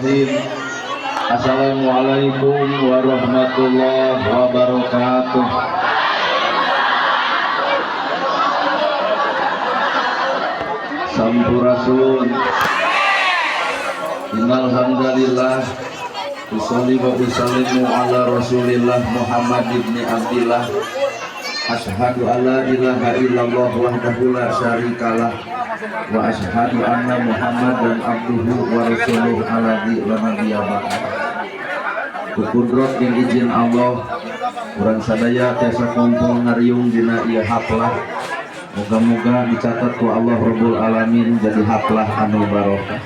Bismillahirrahmanirrahim. Assalamualaikum warahmatullahi wabarakatuh. Sampurasun. Innal hamdalillah usolli wa usallimu ala Rasulillah Muhammad ibni Abdillah. Asyhadu alla ilaha illallah wahdahu la syarikalah wa asyhadu anna Muhammadan abduhu wa rasuluhu alladzi la nabiyya ba'da. Kukudrot jeung izin Allah urang sadaya tiasa kumpul ngariung dina ieu haflah. Moga-moga dicatat ku Allah Rabbul Alamin jadi haflah anu barokah.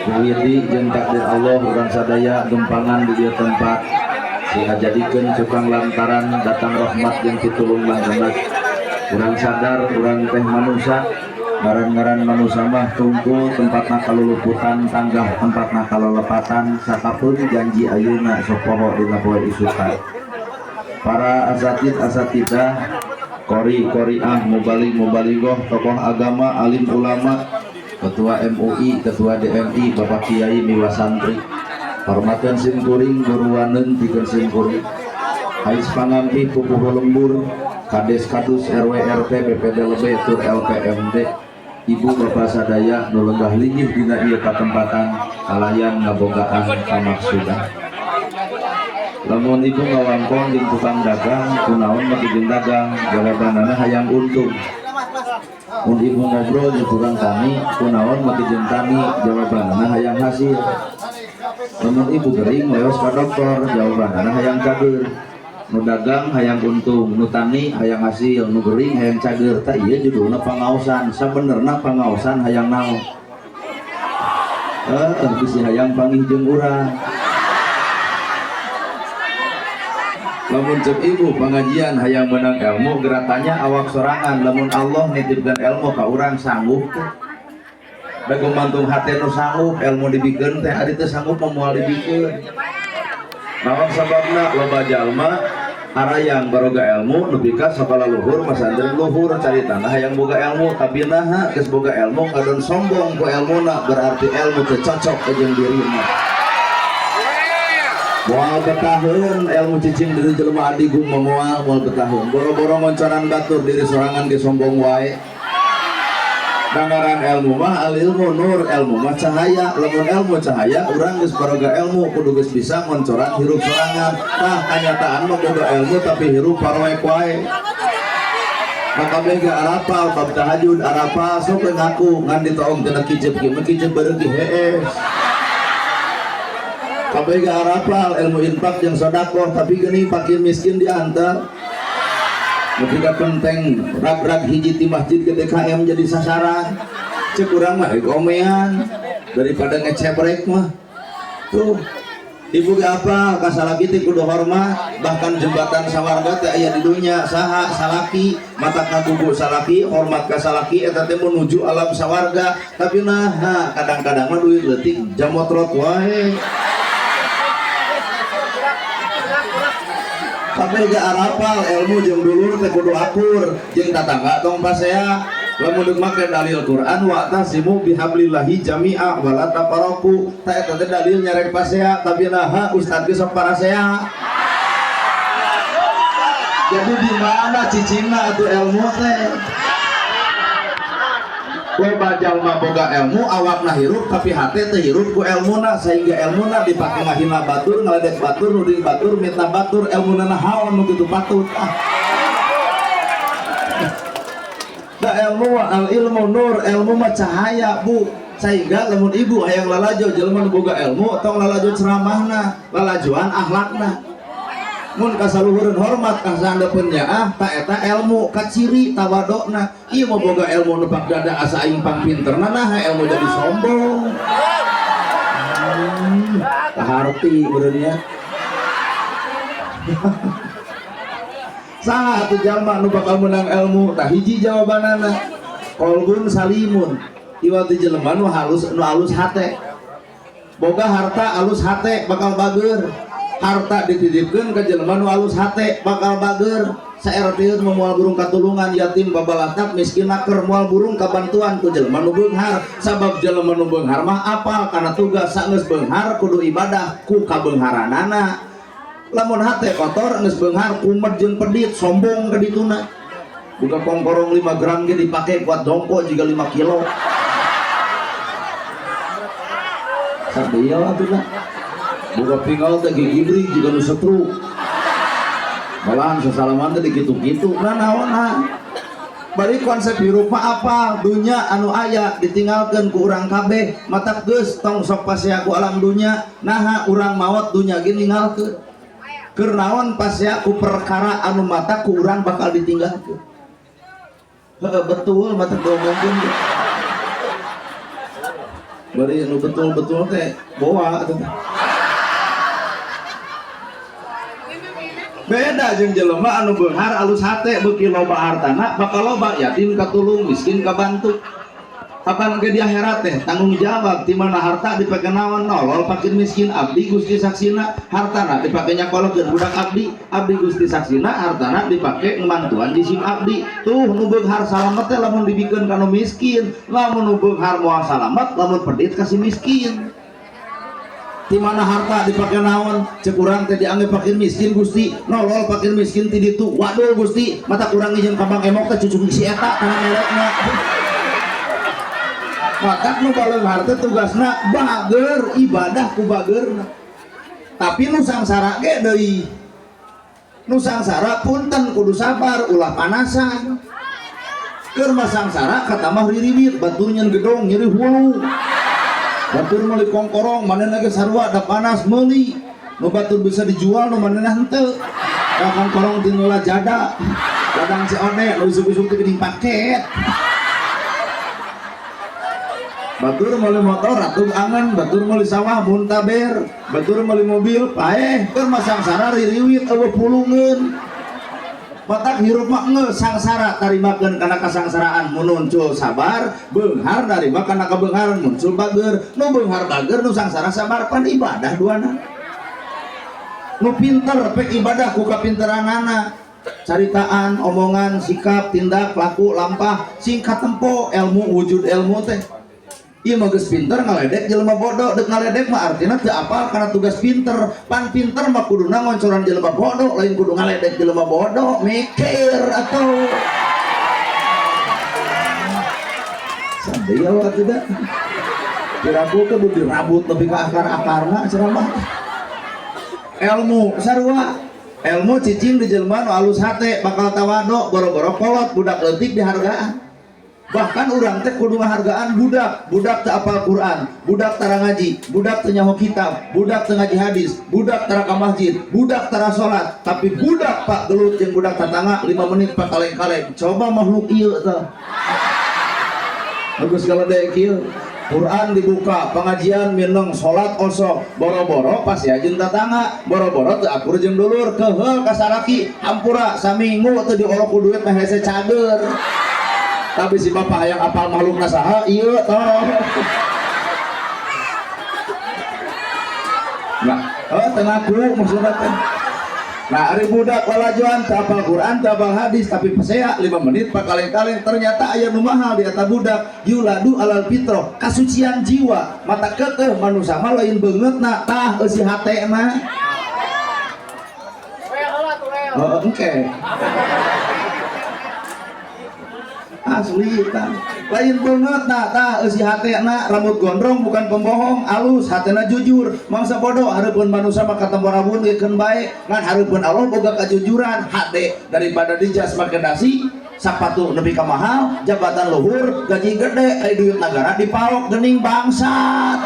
Kuwiti jeung takdir Allah urang sadaya gempangan di dieu tempat sing ngajadikeun cukang lantaran datang rahmat jeung pitulung langgengna. Urang sadar urang teh manusia, ngaran-ngaran manusia mah tungkul tempatna kaluluputan, tanggah tempatna kalolepatan, sakapeung janji ayeuna sok poho dina poe isukan. Para asatid asatidah, qori qoriah, mubalig mubalighah, tokoh agama, alim ulama, ketua MUI, ketua DMI, bapak kiai miwa santri, hormatkeun sim kuring, guruaneun pikeun sim kuring, hais pangampih pupuhu lembur, kades kadus RW RT BPD lebe tur LPMD, ibu bapak sadaya nu lenggah linggih dina ieu patempatan kalayan ngabogaan pamaksudan. Lamun ibu ngawangkong jeung tukang dagang, kunaon make jeung dagang, jawabanana hayang untung. Mun ibu ngobrol jeung tukang tani, kunaon make jeung tani, jawabanana hayang hasil. Lamun ibu gering leos ka dokter, jawabanana hayang cager. Nu dagang hayang untung, nu tani hayang hasil, nu gering hayang cager. Tah ieu judulna pangaosan, sabenerna pangaosan hayang naon? Bisi hayang panggih jeung urang. Lamun cek ibu pengajian hayang menang ilmu, geratanya awak sorangan. Lamun Allah nitipkan ilmu ka urang sanggup teh. Da gumantung hate nu sanggup ilmu dibikeun teh, ari teu sanggup mah moal dibikeun. Naon sababna loba jalma arayang baroga ilmu nepi ka sakola luhur masantren luhur caritana hayang boga ilmu, tapi naha geus boga ilmu ngadon sombong ku ilmuna, berarti ilmu teu cocok jeung dirina. Moal betaheun ilmu cicing diri jelema adigung moal moal betaheun. Boro-boro ngoncoran batur diri sorangan ge sombong wae. Dangaran ilmu mah al ilmu nur, ilmu mah cahaya. Lamun ilmu cahaya urang geus baroga ilmu kudu geus bisa ngoncoran hirup sorangan. Tah kanyataan mah boga ilmu tapi hirup paroek wae. Maka bega arapal bab tahajud arapal sok ngaku ngan ditoong tina kicep ki mah kicep bareuki hees. Kabeh ge arapal ilmu infak jeung sedekah tapi geuning fakir miskin diantar. Nepi ka penteng rag-rag hiji ti masjid ke DKM jadi sasaran. Cek urang mah gomean daripada ngecebrek mah. Tuh ibu ge apa ka salaki teh kudu hormat, bahkan jembatan sawarga teh aya di dunya saha salaki, mata kagugu salaki, hormat ka salaki eta teh menuju alam sawarga. Tapi naha kadang-kadang mah duit leutik jamotrot wae. Kabeh ge arapal ilmu jeung dulur teh kudu akur jeung tatangga tong pasea. Lamun deuk make dalil Quran wa tasimu bihablillahi jami'a wa la tafarraqu, tah eta teh dalil nyarek pasea, tapi naha ustad ge sok parasea. Jadi di mana cicingna atuh ilmu teh? Loba jalma boga ilmu awakna hirup tapi hate teh hirup ku elmuna, sehingga elmuna dipake ngahina batur, ngaledek batur, nuding batur, mitnah batur, elmuna nahaon nu kitu patut. Ah. Da ilmu al ilmu nur, ilmu mah cahaya bu, sehingga lamun ibu hayang lalajo jelema nu boga ilmu tong lalajo ceramahna, lalajoan akhlakna. Mun kasaluhureun hormat ka sahandapeun nyaah ta eta ilmu kaciri tawadona. Ieu mah boga ilmu nu pak dada asa aing pangpinterna, naha ilmu jadi sombong. Kaharti beureunya. Saha atuh jalma nu bakal menang ilmu? Tah hiji jawabanana qalbun salimun. Iwal ti jelema nu halus, nu alus hate. Boga harta alus hate bakal bager. Harta dititipkeun ka jelema nu alus hate bakal bager. Sa-RT moal burung katulungan yatim babalatak miskin naker moal burung kabantuan ku jelema nu beunghar. Sabab jelema nu beunghar mah apal kana tugas sageus beunghar kudu ibadah ku kabeungharanana. Lamun hate kotor geus beunghar kumet jeung pedit sombong ka dituna. Buka kongkorong 5 gram ge dipake buat dongko juga 5 kilo. Sadeya atuh lah. Buka pinggal teh gigibrik juga nu setruk. Malahan sesalaman teh dikitu-kitu. Nah naonna? Bari konsep hirup mah apa? Dunya anu aya ditinggalkeun ku urang kabeh, matak geus tong sok pasea ku alam dunya, naha urang maot dunya ge ninggalkeun. Keur naon pasea ku perkara anu mata ku urang bakal ditinggalkeun. Heeh betul matak diomongkeun. Bari anu betul-betul teh boa atuh. Beda jeung jelema anu beunghar alus hate beuki loba hartana bakal loba yatim katulung miskin kabantu. Kapan ke di akhirat teh tanggung jawab di mana harta dipake naon nolol fakir miskin abdi Gusti saksina hartana dipake nyakolkeun budak abdi abdi Gusti saksina hartana dipake ngemantuan jisim abdi. Tuh nu beunghar salamet teh lamun dibikeun ka nu miskin, lamun nu beunghar moal salamet lamun pedit ka si miskin. Di mana harta dipake naon cek urang teh dianggap fakir miskin Gusti nolol fakir miskin ti ditu waduh Gusti mata kurang jeung ka Bang Emok teh cucu si eta kana melekna. Matak nu baleunghar teh tugasna bager ibadah ku bagerna. Tapi nu sangsara ge deui. Nu sangsara punten kudu sabar ulah panasan. Keur mah sangsara katamah ririwit batur nyen gedong nyeri hulu. Batur meuli kongkorong manehna ge sarua da panas meuli. Nu batur bisa dijual nu manehna henteu. Ka kongkorong ti nu lajada. Ladang COD nu isuk-isuk teh geuning paket. Batur meuli motor ratuh angen, batur meuli sawah muntaber, batur meuli mobil paeh, keur mah sangsara ririwit eueuh pulungeun. Matak hirup mah geus sangsara tarimakeun kana kasangsaraan muncul sabar, beunghar narima kana kabeungharan muncul bager, nu beunghar bager nu sangsara sabar pan ibadah duana. Nu pinter pek ibadah ku kapinteranana. Caritaan, omongan, sikap, tindak, laku, lampah, singkat tempo ilmu wujud ilmu teh. Ieu mah geus pinter ngaledek jelema bodoh, deuk ngaledek mah artina teu apal kana tugas pinter. Pan pinter mah kuduna ngoncoran jelema bodoh, lain kudu ngaledek jelema bodoh, mikir atuh. Sadeya atuh da. Kiraku kudu dirabut lebih ke akar-akarna ceramah. Ilmu sarua. Ilmu cicing di jelema nu alus hate bakal tawado boro-boro kolot budak leutik dihargaan. Bahkan urang teh kudu ngahargaan budak, budak teu apal Quran, budak tara ngaji, budak teu nyaho kitab, budak teu ngaji hadis, budak tara ka masjid, budak tara salat, tapi budak pak gelut jeung budak tatangga 5 menit pak kaleng-kaleng. Coba makhluk ieu teh. Bagus galedek ieu. Quran dibuka, pengajian mineng, salat osok, boro-boro pas ya jeung tatangga, boro-boro teu akur jeung dulur, keheul ka salaki, hampura saminggu teu diolok ku duit mah hese cager. Tapi si bapak hayang apal makhluk saha ieu toh. Nah, oh teu ngaku maksudna teh. Nah, ari budak lalajoan teu apal Quran, teu apal hadis, tapi pasea 5 menit pakaleng-kaleng ternyata aya nu mahal di eta budak yuladu alal fitrah, kasucian jiwa. Mata keukeuh manusa mah lain beungeutna, tah eusi hatena. Oh, engke. Asli tah. Lain banget nah tah eusi hatena rambut gondrong bukan pembohong, alus hatena jujur. Mangsa bodoh hareupeun manusa mah katempo rabun ge keun bae, ngan hareupeun Allah boga kajujuran hade daripada dijas make dasi, sapatu nepi ka mahal, jabatan luhur, gaji gede, ai duit nagara dipaok geuning bangsat.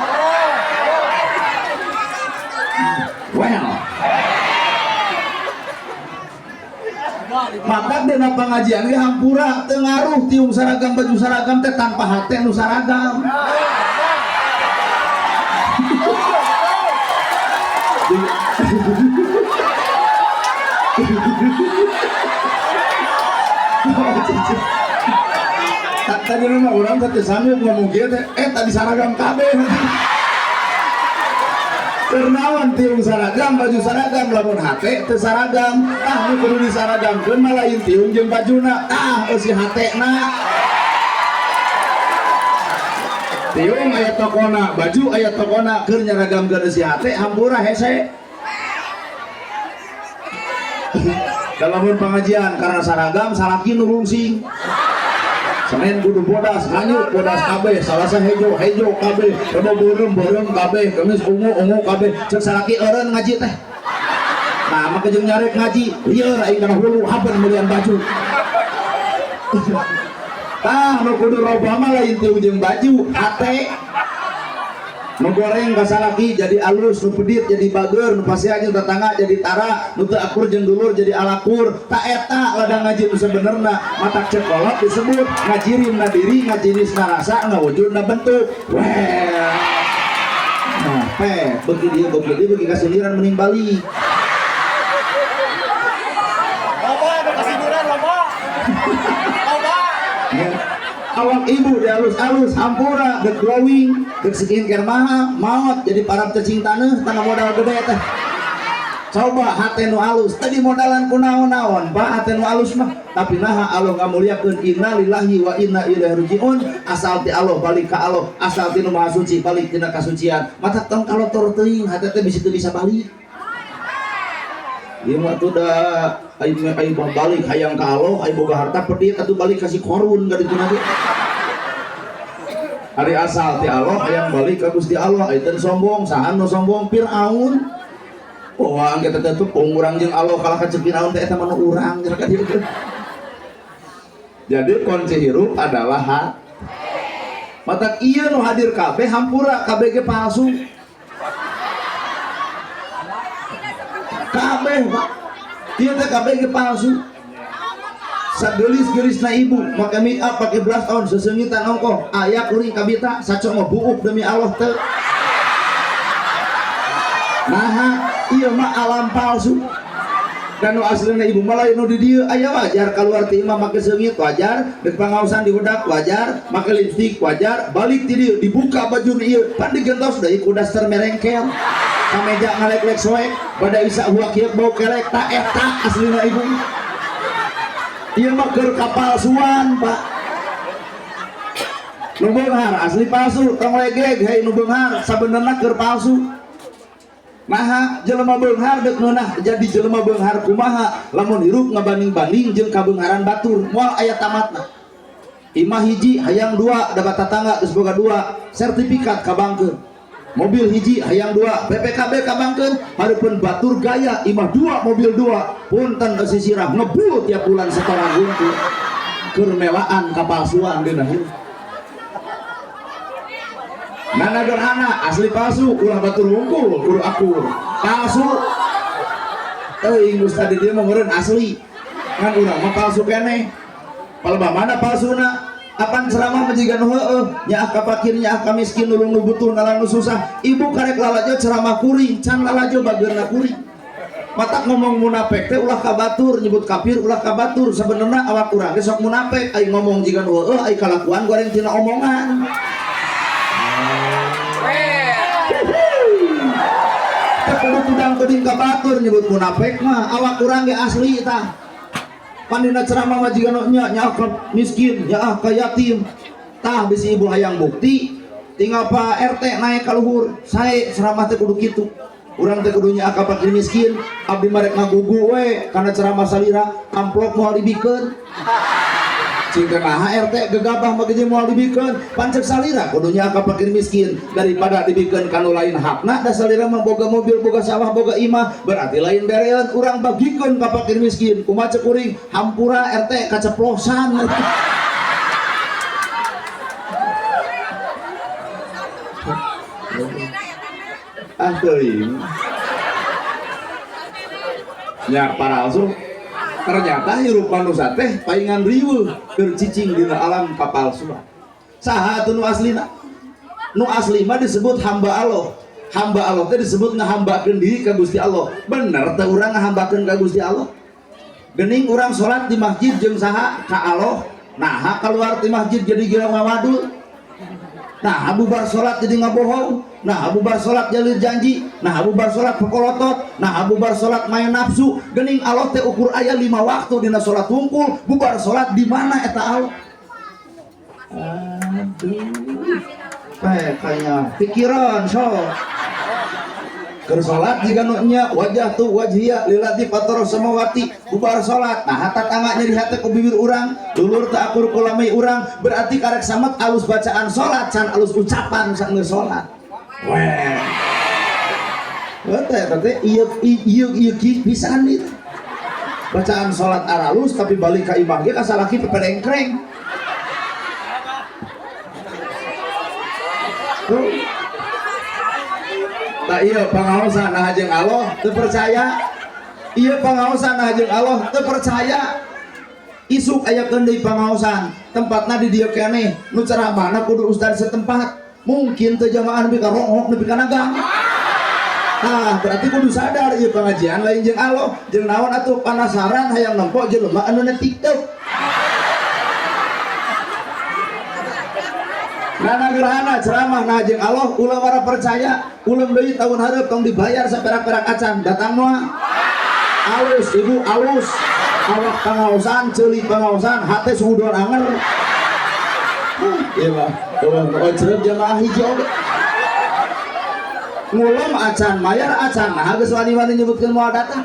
Well, maka dina pengajian ge hampura teu ngaruh tiung seragam baju seragam teh tanpa hate nu seragam. Tadi mah urang teh teu sanggup ngomong kieu teh, tadi seragam kabeh. Keur naon Tiung saragam, baju saragam, lamun hate teu saragam. Tah, nu kudu disaragamkeun mah lain tiung jeung bajuna, tah eusi hatena. Tiung aya tokona, baju aya tokona, keur nyaragamkeun eusi hate hampura hese. Dalam pengajian karena saragam salaki nu rungsing. Senin kudu bodas, hanyut bodas kabeh, Salasa hejo, hejo kabeh, Rebo beureum, beureum kabeh, Kamis ungu, ungu kabeh. Cek salaki eureun ngaji teh. Nah, maka jeung nyarek ngaji, lieur aing kana hulu habeun meulian baju. Tah, nu kudu robah mah lain tiung jeung baju, hate. Nu goreng ka salaki jadi alus, nu pedit jadi bager, nu pasea jeung tetangga jadi tara, nu teu akur jeung dulur jadi alakur. Ta eta ladang ngaji nu sebenerna, matak cek kolot disebut ngajirin na diri, ngajirisna rasa, ngawujudna bentuk. Well. Nah, pe, beuki dieu beuki dieu beuki kasindiran mending balik. Loba nu kasindiran loba. Loba. Ya. Awak ibu di alus-alus hampura dek glowing dek skincare mahal maot jadi parab cacing taneuh tangga modal gede teh. Coba hate nu alus tadi modalan ku naon-naon Pak, hate nu alus mah, tapi naha Allah ngamuliakeun innalillahi wa inna ilaihi rajiun, asal ti Allah balik ka Allah, asal ti nu maha suci balik tina kasucian. Mata tong kalotor teuing hate teh bisi teu bisa balik. Ieu mah tuh da aing aing mah balik hayang ka Allah, aing boga harta pedit atuh balik kasih korun ka ditu nanti. Ari asal ti Allah hayang balik ka Gusti Allah, aing teu sombong, saha nu sombong? Firaun. Wah, kita teh tuh urang jeung Allah kalah ka ceuk Firaun teh eta mah nu urang cenah ka dieu. Jadi kunci hirup adalah hati. Matak ieu nu hadir kabeh hampura kabeh ge palsu. Kabeh Pak. Ieu teh kabeh ge palsu. Sagelis-gelisna ibu make make up, make blush on, seseungitan ongkoh, aya kuring kabita sacongo buuk demi Allah teu. Naha ieu mah alam palsu. Dan nu aslina ibu mah lain nu di dieu, aya wajar keluar ti imah make seungit wajar, deuk pangaosan dihudak wajar, make lipstik wajar, balik ti dieu dibuka baju ieu, pan digentos deui ku daster merengkel. Ka meja ngalek-lek soek, bada isa huak hieuk bau kelek, ta eta aslina ibu. Ieu mah keur kapalsuan, Pak. Nu beunghar asli palsu, tong legeg hei nu beunghar sabenerna keur palsu. Naha jelema beunghar deuk ngeunah jadi jelema beunghar kumaha lamun hirup ngabanding-banding jeung kabeungharan batur moal aya tamatna. Imah hiji hayang dua dapat tatangga geus boga dua sertifikat kabangkeun. Mobil hiji hayang dua BPKB kabangkeun, hareupeun batur gaya imah dua mobil dua punten eusi sirah ngebul tiap bulan setoran hungkul. Keur melaan kapalsuan dina hirup. Nana gerhana asli palsu ulah batur wungkul kudu akur palsu. Teuing geus tadi dia mah meureun asli ngan urang mah palsu keneh. Palebah mana palsuna? Apan ceramah mah jiga nu heueuh, nyaah ka fakir, nyaah ka miskin, nulung nu butuh, nalang nu susah. Ibu karek lalajo ceramah kuring, can lalajo bageurna kuring. Matak ngomong munafik teh ulah ka batur, nyebut kafir ulah ka batur. Sabenerna awak urang ge sok munafik, ai ngomong jiga nu heueuh, ai kalakuan goreng tina omongan. Teu kudu tudang tuding ka batur nyebut munafik mah, awak urang ge asli tah. Pandina ceramah mah jiga nu nya, nyaah ka miskin, nyaah ka yatim. Tah bisi ibu hayang bukti, tinggal Pak RT naik ka luhur, sae ceramah teh kudu kitu. Urang teh kudu nyaah ka fakir miskin, abdi mah rek ngagugu we kana ceramah salira, amplop moal dibikeun. Cing naha RT gegabah mah geus moal dibikeun, pancek salira kudu nyaah ka fakir miskin daripada dibikeun ka nu lain hakna, da salira mah boga mobil, boga sawah, boga imah, berarti lain bereun urang bagikeun ka fakir miskin. Kumaha cek kuring hampura RT kaceplosan. Ah teuing. Nya paralsu. Ternyata hirup manusia teh paingan riweuh keur cicing dina alam kapalsuan. Saha atuh nu aslina? Nu asli mah disebut hamba Allah. Hamba Allah teh disebut ngahambakeun diri ka Gusti Allah. Bener teh urang ngahambakeun ka Gusti Allah? Gening urang salat di masjid jeung saha? Ka Allah. Naha keluar ti masjid jadi gila ngawadul. Nah bubar salat jadi ngabohong, nah bubar salat jalir janji, nah bubar salat pekolotot, nah bubar salat main nafsu. Geuning Allah teh ukur aya 5 waktu dina salat hungkul, bubar salat di mana eta Allah? Aduh, kayaknya pikiran so. Keur salat jiga nu nya wajah tu wajhiya lillati fatara samawati, bubar salat nah tatangga nyeri hate ku bibir urang, dulur teu akur ku lamai urang, berarti karek samet alus bacaan salat can alus ucapan saenggeus salat. Weh. Teh teh ieu ieu ieu pisan ieu. Bacaan salat aralus tapi balik ka imah ge ka salaki pepedengkreng. Tuh. Tak iya pangaosan nah jeung Allah teu percaya. Iya pangaosan nah jeung Allah teu percaya. Isuk aya deui pangaosan, tempatna di dieu keneh, nu ceramahna kudu ustad setempat. Mungkin teu jamaah nepi ka ronghok nepi ka nagang. Tah, berarti kudu sadar ieu pengajian lain jeung Allah, jeung naon atuh panasaran hayang nempo jelema anu na TikTok. Nana gerhana ceramah nah jeung Allah ulah wara percaya, ulem deui tahun hareup tong dibayar saperak-perak acan datang moal. Alus ibu alus, awak pangaosan ceuli pangaosan hate suudon anger. Ieu mah eueuh ojreup jamaah hiji oge. Ngulem acan mayar acan nah geus wani-wani nyebutkeun moal datang.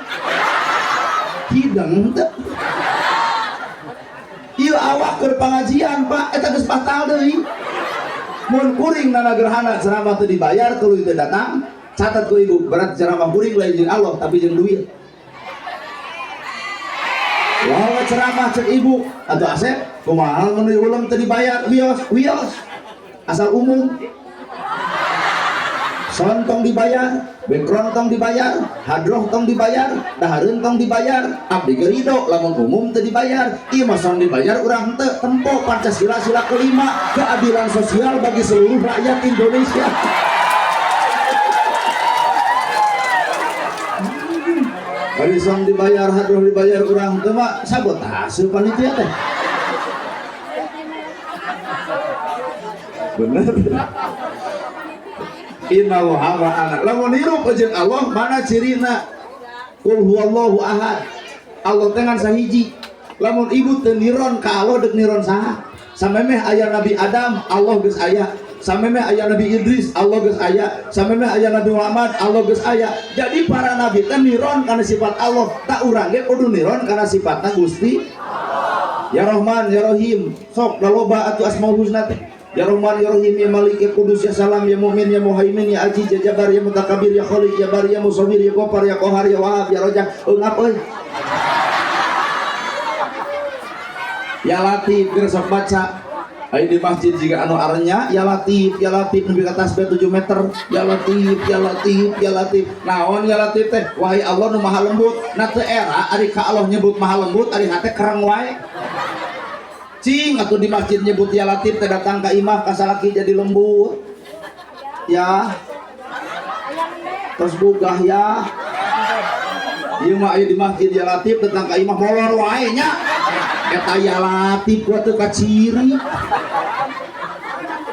Hideng teu. Ieu awak keur pangajian Pak eta geus batal deui. Mun kuring nana gerhana ceramah teu dibayar tuluy teu datang, catat ku ibu berat ceramah kuring lain jeung Allah tapi jeung duit. Wah ceramah cek ibu atuh Asep kumaha mun diulem teu dibayar wios wios asal umum. Son tong dibayar, background tong dibayar, hadroh tong dibayar, dahareun tong dibayar, abdi ge ridho lamun umum teu dibayar, ieu mah son dibayar urang teu tempo Pancasila sila kelima, keadilan sosial bagi seluruh rakyat Indonesia. Bari son dibayar, hadroh dibayar urang teu mah sabotase panitia teh. Bener. Innallaha ma'ana. Lamun hirup jeung Allah mana cirina? Qul huwallahu ahad. Allah teh ngan sahiji. Lamun ibu teu niron ka Allah deuk niron saha? Samemeh aya Nabi Adam, Allah geus aya. Samemeh aya Nabi Idris, Allah geus aya. Samemeh aya Nabi Muhammad, Allah geus aya. Jadi para nabi teh niron kana sifat Allah. Tak urang ge kudu niron kana sifatna Gusti. Ya Rahman, ya Rahim. Sok da loba atuh Asmaul Husna teh. Ya Rahman, Ya Rahim, Ya Malik, Ya Kudus, Ya Salam, Ya Mu'min, Ya Muhaimin, Ya Aziz, Ya Jabbar, Ya Mutakabir, Ya Khaliq, Ya Bari, Ya Musawwir, Ya Ghaffar, Ya Qahar, Ya Wahhab, Ya Rajak. Eungap euy. Ya Latif, geus sok baca. Aya di masjid jiga anu arenya Ya Latif, Ya Latif nepi ka tasbih 7 meter. Ya Latif, Ya Latif, Ya Latif. Naon Ya Latif teh? Wahai Allah nu maha lembut. Na teu era ari ka Allah nyebut maha lembut ari hate kereng wae. Cing atuh di masjid nyebut ya Latif teh datang ka imah ka salaki jadi lembut. Ya. Terus bugah ya. Ieu mah aya di masjid ya Latif datang ka imah molor wae nya. Eta ya Latif kuat teu kaciri.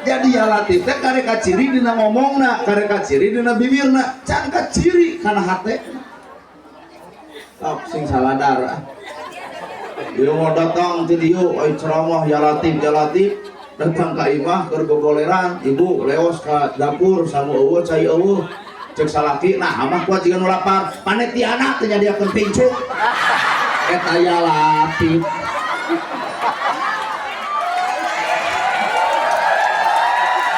Jadi ya Latif teh kare kaciri dina ngomongna, kare kaciri dina bibirna, can kaciri kana hate. Sok sing saladar ah. Dia mau datang ti dieu ai ceramah ya Latif ya Latif datang ka imah keur gogoleran ibu leos ka dapur samu eueuh cai eueuh cek salaki nah amah kuat jiga nu lapar panitiana teh nyadiakeun pincuk eta ya Latif.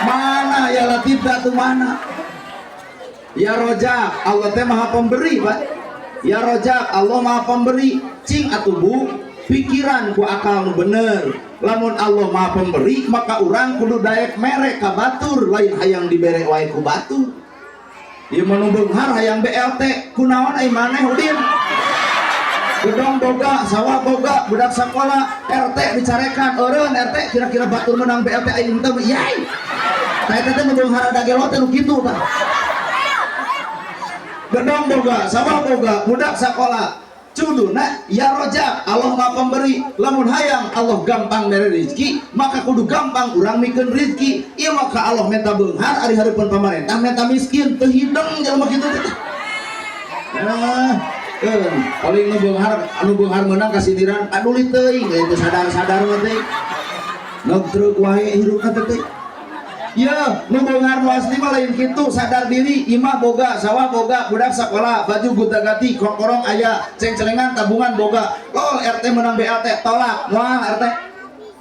Mana ya Latif atuh mana? Ya Rojak Allah teh maha pemberi Pak. Ya Rojak Allah maha pemberi. Cing atuh bu pikiran ku akal nu bener. Lamun Allah maha pemberi maka urang kudu daek mere ka batur lain hayang dibere wae ku batur. Ieu mah nu beunghar hayang BLT kunaon ai maneh udin? Gedong boga, sawah boga, budak sakola, RT dicarekan, eureun RT kira-kira batur menang BLT aing teu yai. Tah eta teh nu beunghar dagelo teh nu kitu tah. Gedong boga, sawah boga, budak sakola. Cuduna ya Rojak, Allah Maha Pemberi. Lamun hayang Allah gampang mere rezeki, maka kudu gampang urang mikeun rezeki. Ieu maka Allah minta beunghar, ari hareupeun pamarentah minta miskin, teu hideng jelema kitu teh. Nah, keun paling nu beunghar, anu beunghar meunang kasindiran paduli teuing, teu sadar-sadar mah teh. Nog truk wae hirupna teh. Ya, nu beunghar nu asli mah lain kitu, sadar diri, imah boga, sawah boga, budak sakola, baju gonta-ganti, korong aya, cengcelengan tabungan boga. Lol RT menang BLT tolak, moal RT.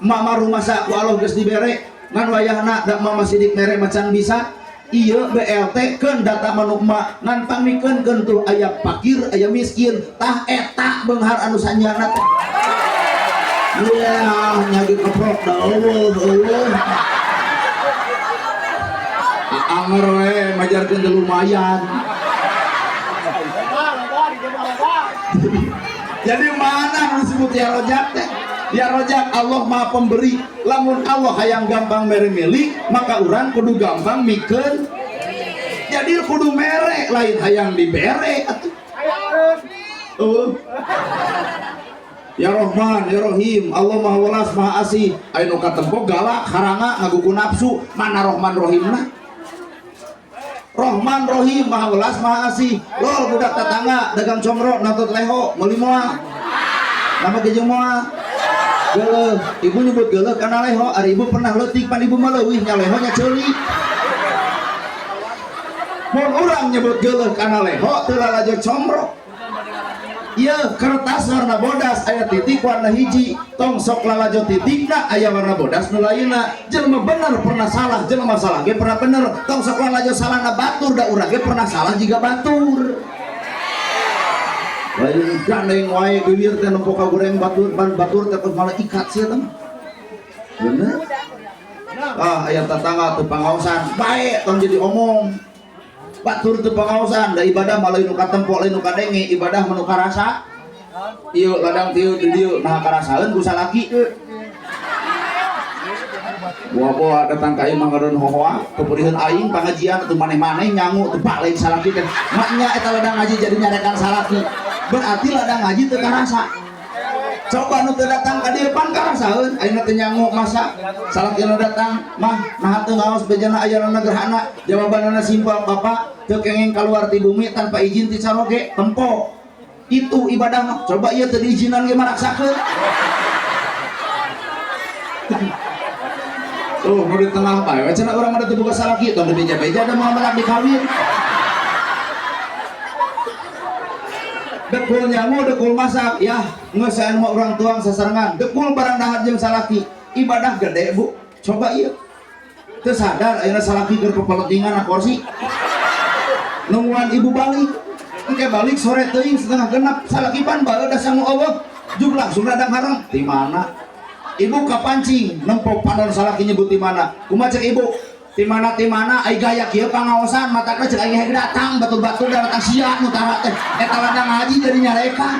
Mama rumah sa ku Allah geus dibere, ngan wayahna da mama sidik mere macan bisa. Ieu BLT keun data manuk emak, ngan pangmikeun keun tuh aya fakir, aya miskin, tah eta beunghar anu sanyana teh. Ya, nyagi keprok da eueuh eueuh. Anger we majarkeun teh lumayan. Loba, loba, di dieu mah loba. Jadi mana nu disebut ya Rojak teh? Ya Rojak, Allah Maha Pemberi. Lamun Allah hayang gampang mere milik, maka urang kudu gampang mikeun. Jadi kudu mere, lain hayang dibere atuh. Eueuh. Ya Rahman, Ya Rahim, Allah Maha Welas, Maha Asih. Aya nu katempo galak, haranga, ngagugu nafsu. Mana Rahman Rahimna? Rahman Rahim, Maha Welas, Maha Asih. Lol budak tetangga dagang comro nonton leho meuli moal. Nama ge jeung moal. Geuleuh, ibu nyebut geuleuh kana leho, ari ibu pernah leutik pan ibu mah leuwih nya leho nya ceuli. Mun urang nyebut geuleuh kana leho teu lalajo comro. Ieu kertas warna bodas aya titik warna hiji, tong sok lalajo titikna aya warna bodas nu lainna. Jelema bener pernah salah, jelema salah ge pernah bener. Tong sok lalajo salahna batur da urang ge pernah salah jiga batur. Lain gandeng wae bibir teh nempo ka goreng batur, ban batur teh malah ikat sia teh. Bener? Ah, aya tetangga teu pangaosan, bae tong jadi omong. Batur teu pangaosan, da ibadah mah lain nu katempo, lain nu kadenge, ibadah mah nu karasa. Ieu ladang tiu di dieu nah karasaeun ku salaki. Buah-buah datang ka imah ngareun hohoa, peperiheun aing pangajian atuh maneh-maneh nyangu teu lain salaki teh. Maknya eta ladang ngaji jadi nyarekan salaki. Berarti ladang ngaji teu karasa. Coba nu teu datang ka dieu pan karasaeun, ayeuna teu nyangu masa salaki nu datang mah naha teu ngaos bejana ayana gerhana. Jawabanana simpel, Bapak teu kenging kaluar ti bumi tanpa izin ti caroge, tempo. Itu ibadah mah. Coba ieu teu diizinan ge maraksakeun. Tuh, nu di tengah bae we cenah urang mah teu boga salaki, tong dibeja-beja da moal melak dikawin. Dekul nyangu, dekul masak, ya geus aya mah urang tuang sasarengan. Dekul barang dahar jeung salaki, ibadah gede, Bu. Coba ieu. Teu sadar ayeuna salaki keur pepeletingan na kursi. Nungguan ibu balik. Engke balik sore teuing setengah genap, salaki pan bae da sangu eueuh. Juk langsung radang harang. Di mana? Ibu kapancing nempo panon salaki nyebut di mana. Kumaha cek ibu? Di mana di mana ai gaya kieu pangaosan matakna cek aing hege datang batur-batur datang sia nu tara teh. Eta ladang ngaji jadi nyarekan.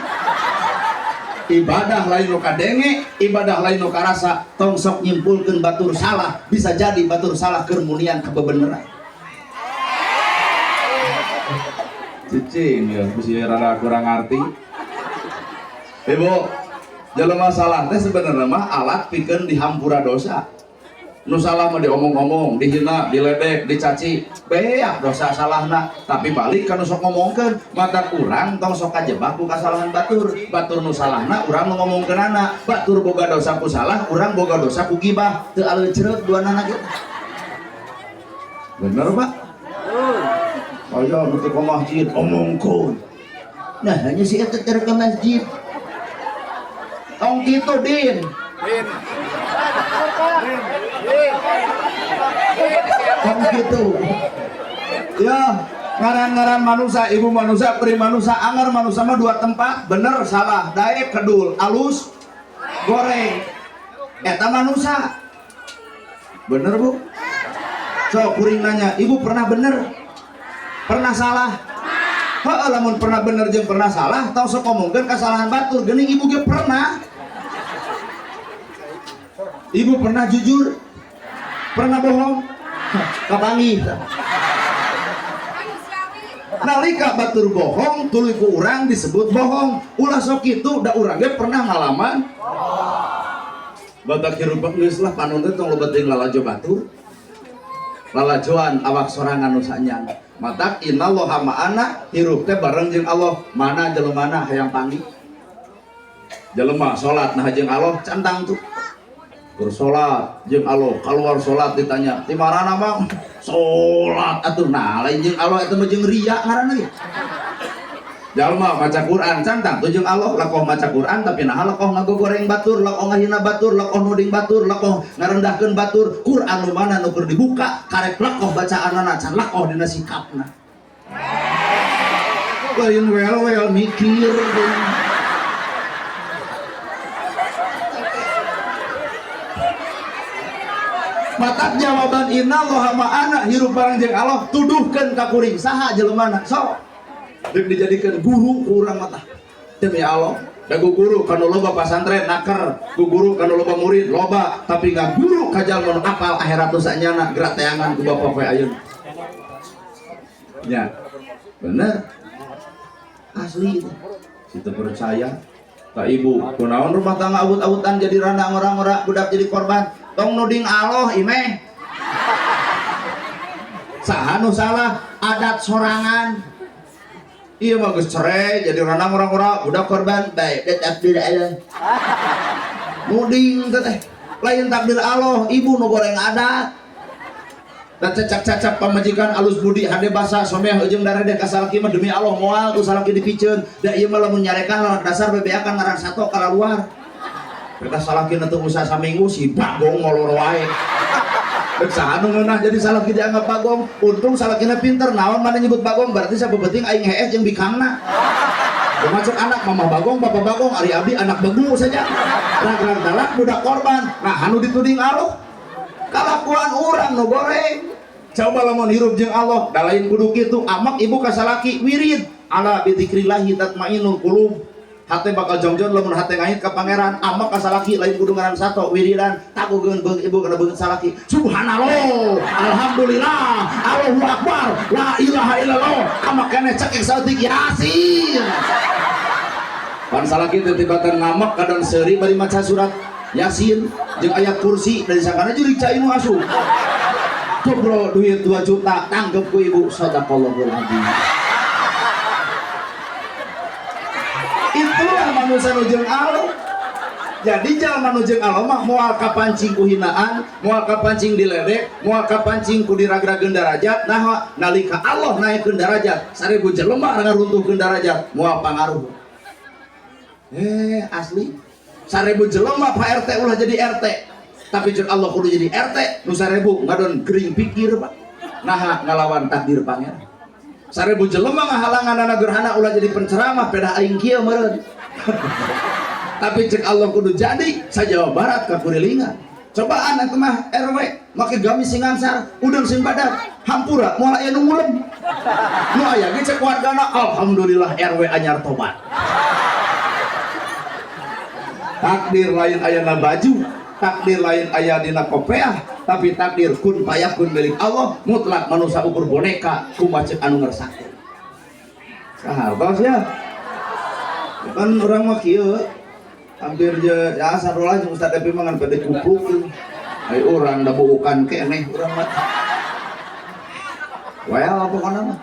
Ibadah lain nu kadenge, ibadah lain nu karasa. Tong sok nyimpulkeun batur salah, bisa jadi batur salah keur munian kabebeneran. Cicing ya, mesti rada kurang ngarti. Ibu, jelema salah teh sebenarnya mah alat pikeun dihampura dosa. Nu salah mah diomong-omong, dihina, diledek, dicaci, beak dosa salahna. Tapi balik ka nu sok ngomongkeun, mata urang tong sok kajebak ku kasalahan batur. Batur nu salahna urang nu ngomongkeunana. Batur boga dosa ku salah, urang boga dosa ku gibah. Teu aleucreuk duanana kitu. Bener, Pak? Aya nu teu ka masjid omongkeun. Nah, hanya si eta teu ka masjid. Tong kitu, Din. Din. Tong kitu. Ya, ngaran-ngaran manusia, ibu manusia, peri manusia, anggar manusia mah dua tempat, bener salah, daek kedul, alus, goreng. Eta manusia. Bener, Bu? Sok kuring nanya, ibu pernah bener? Pernah salah? Heeh, lamun pernah bener jeung pernah salah, tong sok ngomongkeun kasalahan batur, geuning ibu ge pernah. Ibu pernah jujur? Pernah bohong? Kapanggih. Nalika batur bohong tuluy ku urang disebut bohong. Ulah sok kitu da urang ge pernah ngalaman. Batak hirup geus lah panon teh tong loba teuing lalajo batur. Lalajoan awak sorangan nu sanyang. Matak innallaha ma'ana hirup teh bareng jeung Allah. Mana jelemana hayang panggih. Jelema salat nah jeung Allah cantang tuh. Keur salat jeung Allah, keluar salat ditanya, "Ti marana, Mang?" Salat atuh nah lain jeung Allah eta mah jeung riya ngaranna ge. Jalma maca Quran cantang tuh jeung Allah, lakoh maca Quran tapi nah lakoh ngagogoreng batur, lakoh ngahina batur, lakoh nuding batur, lakoh ngarendahkeun batur. Quran nu mana nu keur dibuka karek lakoh bacaanana can lakoh dina sikapna. Lain wel-wel mikir. Matak jawaban innallaha ma'ana hirup bareng jeung Allah tuduhkeun ka kuring saha jelemana sok deuk dijadikeun guru ku urang mah tah demi Allah. Da guru kanu loba pasantren naker, guru kanu loba murid loba, tapi ngaguru ka jalma nu apal akhirat nu sanyana gerak teangan ku bapak poe ayeuna. Nya. Bener. Asli itu. Situ percaya. Tak ibu, kunaon rumah tangga awut-awutan jadi randa ngora-ngora budak jadi korban. Tong nuding Allah imeh. Saha nu salah? Adat sorangan. Iya mah geus cerai jadi randa ngora-ngora budak korban bae det takdir Allah. Nuding teh lain takdir Allah, ibu nu goreng adat. Da cacak-cacak pamajikan alus budi hade basa someah ujung daredeh ka salaki mah demi Allah moal ku salaki dipiceun. Da ieu mah lamun nyarekan dasar bebeakan ngaran sato kalaluar. Mereka salaki teu usah saminggu si bagong ngolor wae. Rek saha nu ngeunah jadi salaki dianggap bagong. Untung salakina pinter naon mana nyebut bagong berarti sabebeting aing hees jeung bikangna. Kumaha cek anak mama bagong bapak bagong ari abdi anak begu saja. Rag-rag dalak budak korban. Nah anu dituding Allah. Kalakuan urang nu goreng. Coba lamun hirup jeung Allah, da lain kudu kitu, amak ibu ka salaki wirid ala bidzikrillahi tatmainnul qulub. Hate bakal jongjon lamun hate ngait ka pangeran, amak ka salaki lain kudu ngaran sato wiridan, takugeun beung ibu kana beungeut salaki. Subhanallah, alhamdulillah, Allahu akbar, la ilaha illallah. Amak keneh cekek saeutik Yasin. Pan salaki teh tibatan ngamek kadang seuri bari maca surat Yasin jeung ayat kursi dari sakana jurig cai nu asup. Tuh bro, duit 2 juta tanggep ku ibu sadaqallahul azim. Itulah manusia nu jeung Allah. Jadi jalma nu jeung Allah mah moal kapancing ku hinaan, moal kapancing diledek, moal kapancing ku diragrageun darajat. Nah, nalika Allah naikkeun darajat, 1000 jelema ngaruntuhkeun darajat, moal pangaruh. Asli. 1000 jelema Pak RT ulah jadi RT. Tapi jeung Allah kudu jadi RT, nu 1000 ngadon gering pikir, Pak. Nah, ngalawan takdir pangeran. 1000 jelema ngahalangan gerhana ulah jadi penceramah pedah aing kieu meureun. Tapi cek Allah kudu jadi sa Jawa Barat ka kurilingan. Cobaan eta mah RW make gamis sing ngangsar, udang sing badak, hampura moal aya nu ngulem. Nu aya ge cek wargana alhamdulillah RW anyar tobat. Takdir lain ayana baju, takdir lain aya dina kopeah, tapi takdir kun payakun milik Allah mutlak manusia ukur boneka kumaha cek anu ngersakeun. Sahartos ya. Kan urang mah kieu hampir je ya sarolah jeung Ustaz Epi mah ngan bade kupluk. Ai urang da buukan keneh urang mah. Well pokona mah.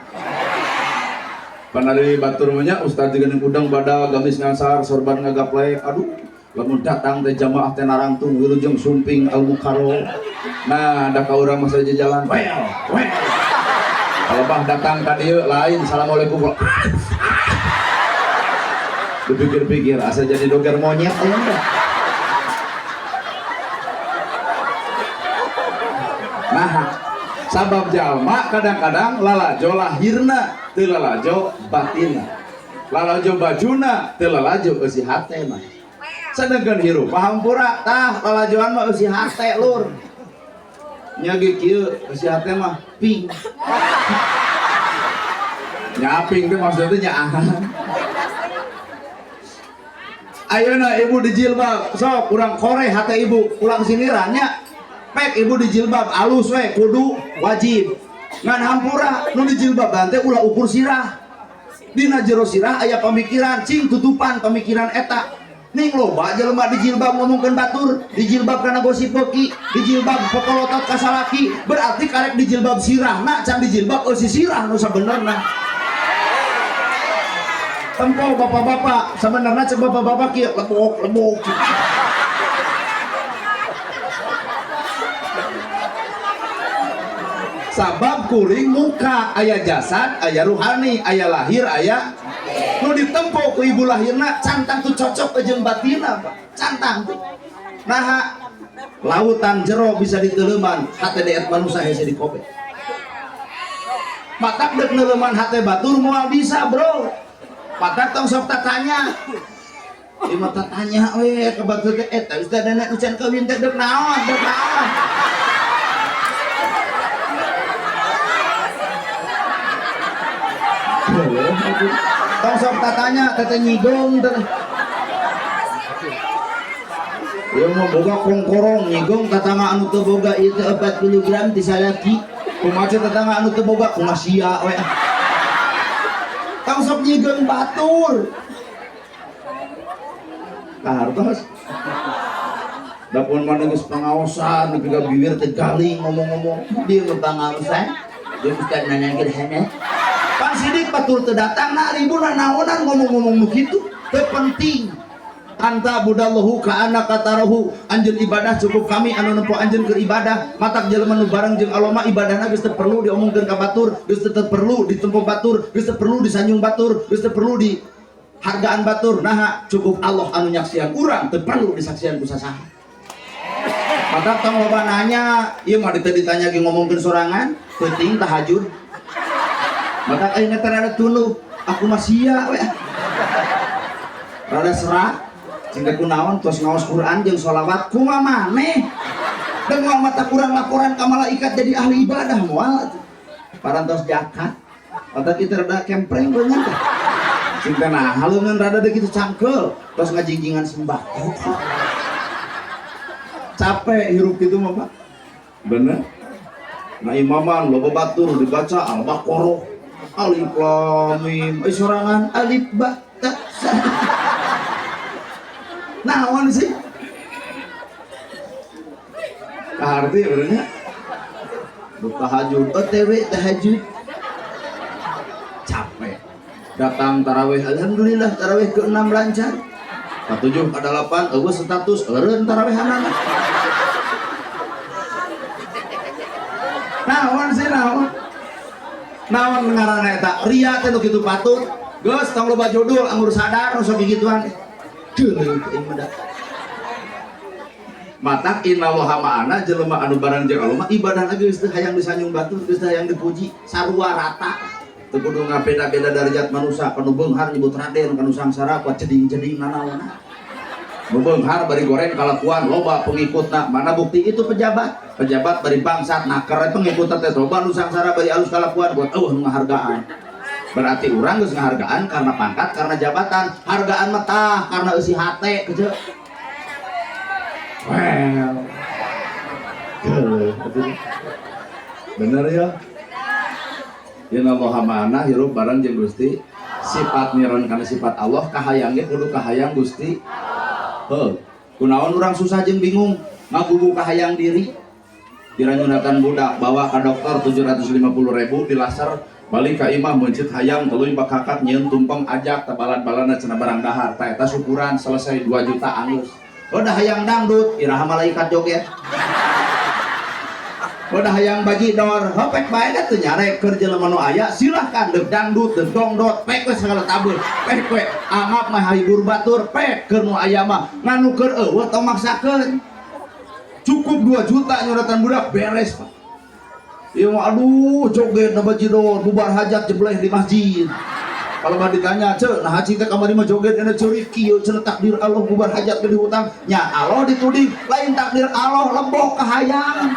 Panari batur mah nya Ustaz jeung udang badak gamis ngangsar sorban ngagaplek aduh lamun datang teh jamaah teh narangtung wilujeng sumping al mukarro. Nah da ka urang mah saja jalan well well. Kalau bah datang ka dieu lain assalamualaikum. Dipikir-pikir asa jadi doger monyet aya teh. Nah sabab jalma kadang-kadang lalajo lahirna teu lalajo batinna. Lalajo bajuna teu lalajo eusi hatena. Sedengkeun hirup pahampura tah lalajoan mah eusi hate lur. Nya ge kieu eusi hate mah ping. Nya ping teh maksudna teh nyaahan. Ayeuna ibu di jilbab sok urang koreh hate ibu ulang siniran nya. Pek ibu di jilbab alus we kudu wajib. Ngan hampura nu dijilbaban teh ulah ukur sirah. Dina jero sirah aya pamikiran, cing tutupan pamikiran eta. Ning loba jelema dijilbab ngomongkeun batur, dijilbab kana gosip beuki, dijilbab pokolotot ka salaki, berarti karek dijilbab sirahna can dijilbab eusi sirah nu sabenerna. Tempo bapak-bapak, sebenarnya cek bapak-bapak kieu lebok-lebok. Sabab kuring muka aya jasad, aya ruhani, aya lahir, aya nu ditempo ku ibu lahirna cantang tuh cocok jeung batinna, Pak. Cantang tuh. Naha lautan jero bisa diteleuman, hate deet manusia hese dikobe. Matak deuk neuleuman hate batur moal bisa, Bro. Matak tong sok tatanya. Ieu mah tatanya we ka batur teh eta geus da nenek nu can kawin teh deuk naon, deuk naon. Tong sok tatanya teteh nyigong teh. Ieu mah boga kongkorong nyigong tatangga anu teu boga ieu teh 40 gram ti salaki. Kumaha teh tatangga anu teu boga kumaha sia we. Tong sok nyigong batur. Kahartos. Dapun mana geus pangaosan nepi ka bibir teh galing ngomong-ngomong. Dia mah pangaosan. Dia mesti nanya hana. Pan sidik batur teu datang na ribuna naonan ngomong-ngomong nu kitu teu penting. Anta budallahu ka anaka tarahu, anjeun ibadah cukup kami anu nempo anjeun keur ibadah. Matak jelema nu bareng jeung Allah mah ibadahna geus teu perlu diomongkeun ka batur, geus teu perlu ditempo batur, geus teu perlu disanjung batur, geus teu perlu di hargaan batur. Naha cukup Allah anu nyaksian urang teu perlu disaksian ku sasaha. Matak tong loba nanya, ieu mah teu ditanya ge ngomongkeun sorangan, penting tahajud. Matak ayeuna teh rada tunduh, aku mah sia we. Rada serak, cing teh kunaon tos ngaos Quran jeung sholawat kumaha maneh. Da moal mata kurang laporan ka malaikat jadi ahli ibadah moal atuh. Parantos zakat. Matak ieu teh rada kempreng beungeut teh. Cing teh nah leungeun rada deui kitu cangkeul, tos ngajingjingan sembako. Capek hirup kitu mah, Pak. Bener. Nah imaman loba batur dibaca Al-Baqarah. Alif lam mim, sorangan alif ba ta sa. Naon sih? Kaharti benernya. Tahajud, OTW tahajud. Capek. Datang tarawih, alhamdulillah tarawih ke-6 lancar. Ke-7, ke-8, eueuh status eureun tarawihanana. Naon sih naon? Naon ngaranna eta? Ria teh nu kitu patut. Geus tong loba judul anggur sadar nu sok gituan. Deuh teuing mah da. Matak innallaha ma'ana jelema anu bareng jeung Allah mah ibadah lagi geus teu hayang disanjung batur, geus teu hayang dipuji, sarua rata. Teu kudu ngabeda-beda darajat manusia, kanu beunghar nyebut raden, kanu sangsara kuat jeding-jeding nanaonna. Nu beunghar bari goreng kalakuan loba pengikutna, mana bukti itu pejabat. Pejabat bari bangsat naker pengikutna teh loba nu sangsara bari alus kalakuan buat eueuh nu ngahargaan. Berarti urang geus ngahargaan karena pangkat, karena jabatan, hargaan mah tah karena eusi hate kieu. Well. Bener ya? Innallaha ma'ana hirup bareng jeung Gusti. Sifat niron kana sifat Allah kahayang ge kudu kahayang Gusti. Heuh. Kunaon urang susah jeung bingung ngagugu kahayang diri. Diranyunatan budak bawa ka dokter 750.000 dilaser balik ka imah meuncit hayam tuluy bakakat nyieun tumpeng ajak tabalan-balana cenah barang dahar ta eta syukuran selesai 2 juta anggeus. Udah hayang dangdut iraha malaikat joget. Udah hayang bajidor hopek bae da teu nyarek keur jelema nu aya silahkan deuk dangdut deuk dongdot pek we sagala tabeur pek we anggap mah hibur batur pek keur nu aya mah nganu keur eueuh tong maksakeun. Cukup 2 juta nyuratan budak beres, Pak. Ieu mah aduh joget na bajidor bubar hajat jebleh di masjid. Kalau mah ditanya, "Ceu, nah haji teh kamari mah joget ena ceurik kieu cenah takdir Allah bubar hajat gede hutang." Nya Allah dituding, lain takdir Allah lembok kahayang.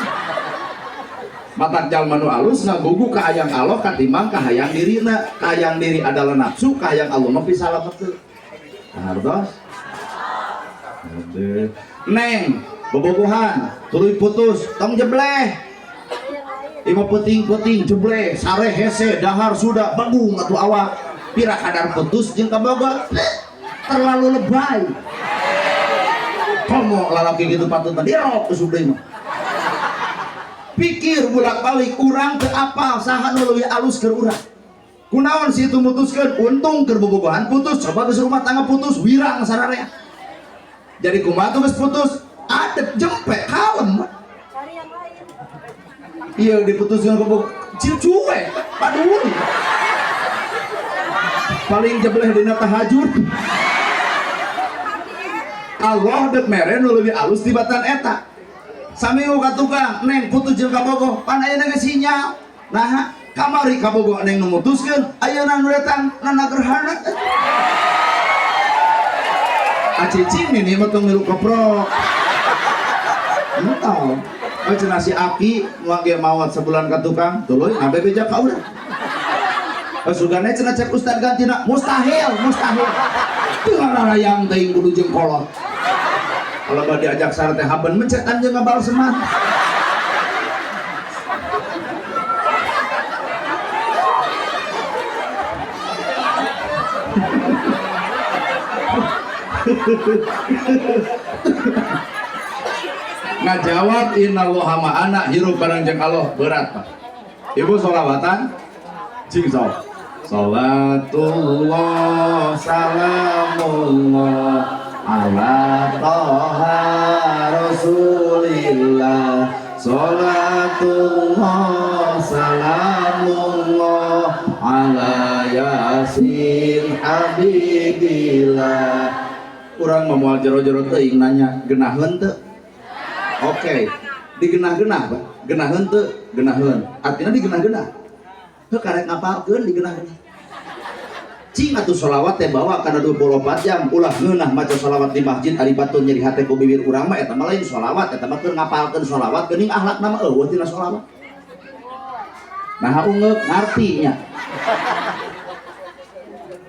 Matak jalma nu alus ngagugu kahayang Allah katimbang kahayang dirina. Kahayang diri adalah nafsu, kahayang Allah mah pisalametkeun. Hartos. Neng, bobogohan, tuluy putus, tong jebleh. Ima peuting-peuting jeble sare hese dahar sudah bagung atuh awak pira kadar putus jeung kabogoh terlalu lebay. Komo lalaki gitu patut mah dirok usub deui mah. Pikir bolak-balik urang teu apal saha nu leuwih alus keur urang. Kunaon si itu mutuskeun untung keur bobogohan putus coba geus rumah tangga putus wirang sararea. Jadi kumaha tuh geus putus adep jempe kalem. Cari yang lain. Iya diputuskeun ku cuek paduli. Paling jebleh dina tahajud. Allah dek mere nu leuwih alus tibatan eta. Saminggu ka tukang neng putus jeung kabogoh pan ayeuna geus sinyal. Nah kamari kabogoh neng nu mutuskeun ayeuna nu datang nana gerhana. Acicing nini mah tong milu keprok. Entah. Oh cenah si Aki nu ge maot sebulan ka tukang tuluy ngabe beja ka urang. Oh sugane cenah cek ustad gantina mustahil mustahil. Teu ngararayang teuing kudu jeung kolot. Kalau mah diajak sare teh haben mencetan jeung ngabalseman. Ngajawab innallaha ma'ana hirup bareng jeung Allah berat Pak. Ibu sholawatan cing sok. Salatullah salamullah ala toha rasulillah. Salatullah salamullah ala yasin habibillah. Urang mah moal jero-jero teuing nanya genaheun teu? Oke, digenah-genah Pak. Genaheun teu? Genaheun. Artinya digenah-genah. Heuh karek ngapalkeun digenah-genah. Cing atuh sholawat teh bawa kana 24 jam ulah ngeunah maca sholawat di masjid ari batur nyeri hate ku bibir urang mah eta mah lain sholawat eta mah keur ngapalkeun sholawat geuning akhlakna mah eueuh tina sholawat. Nah ungeuk ngarti nya.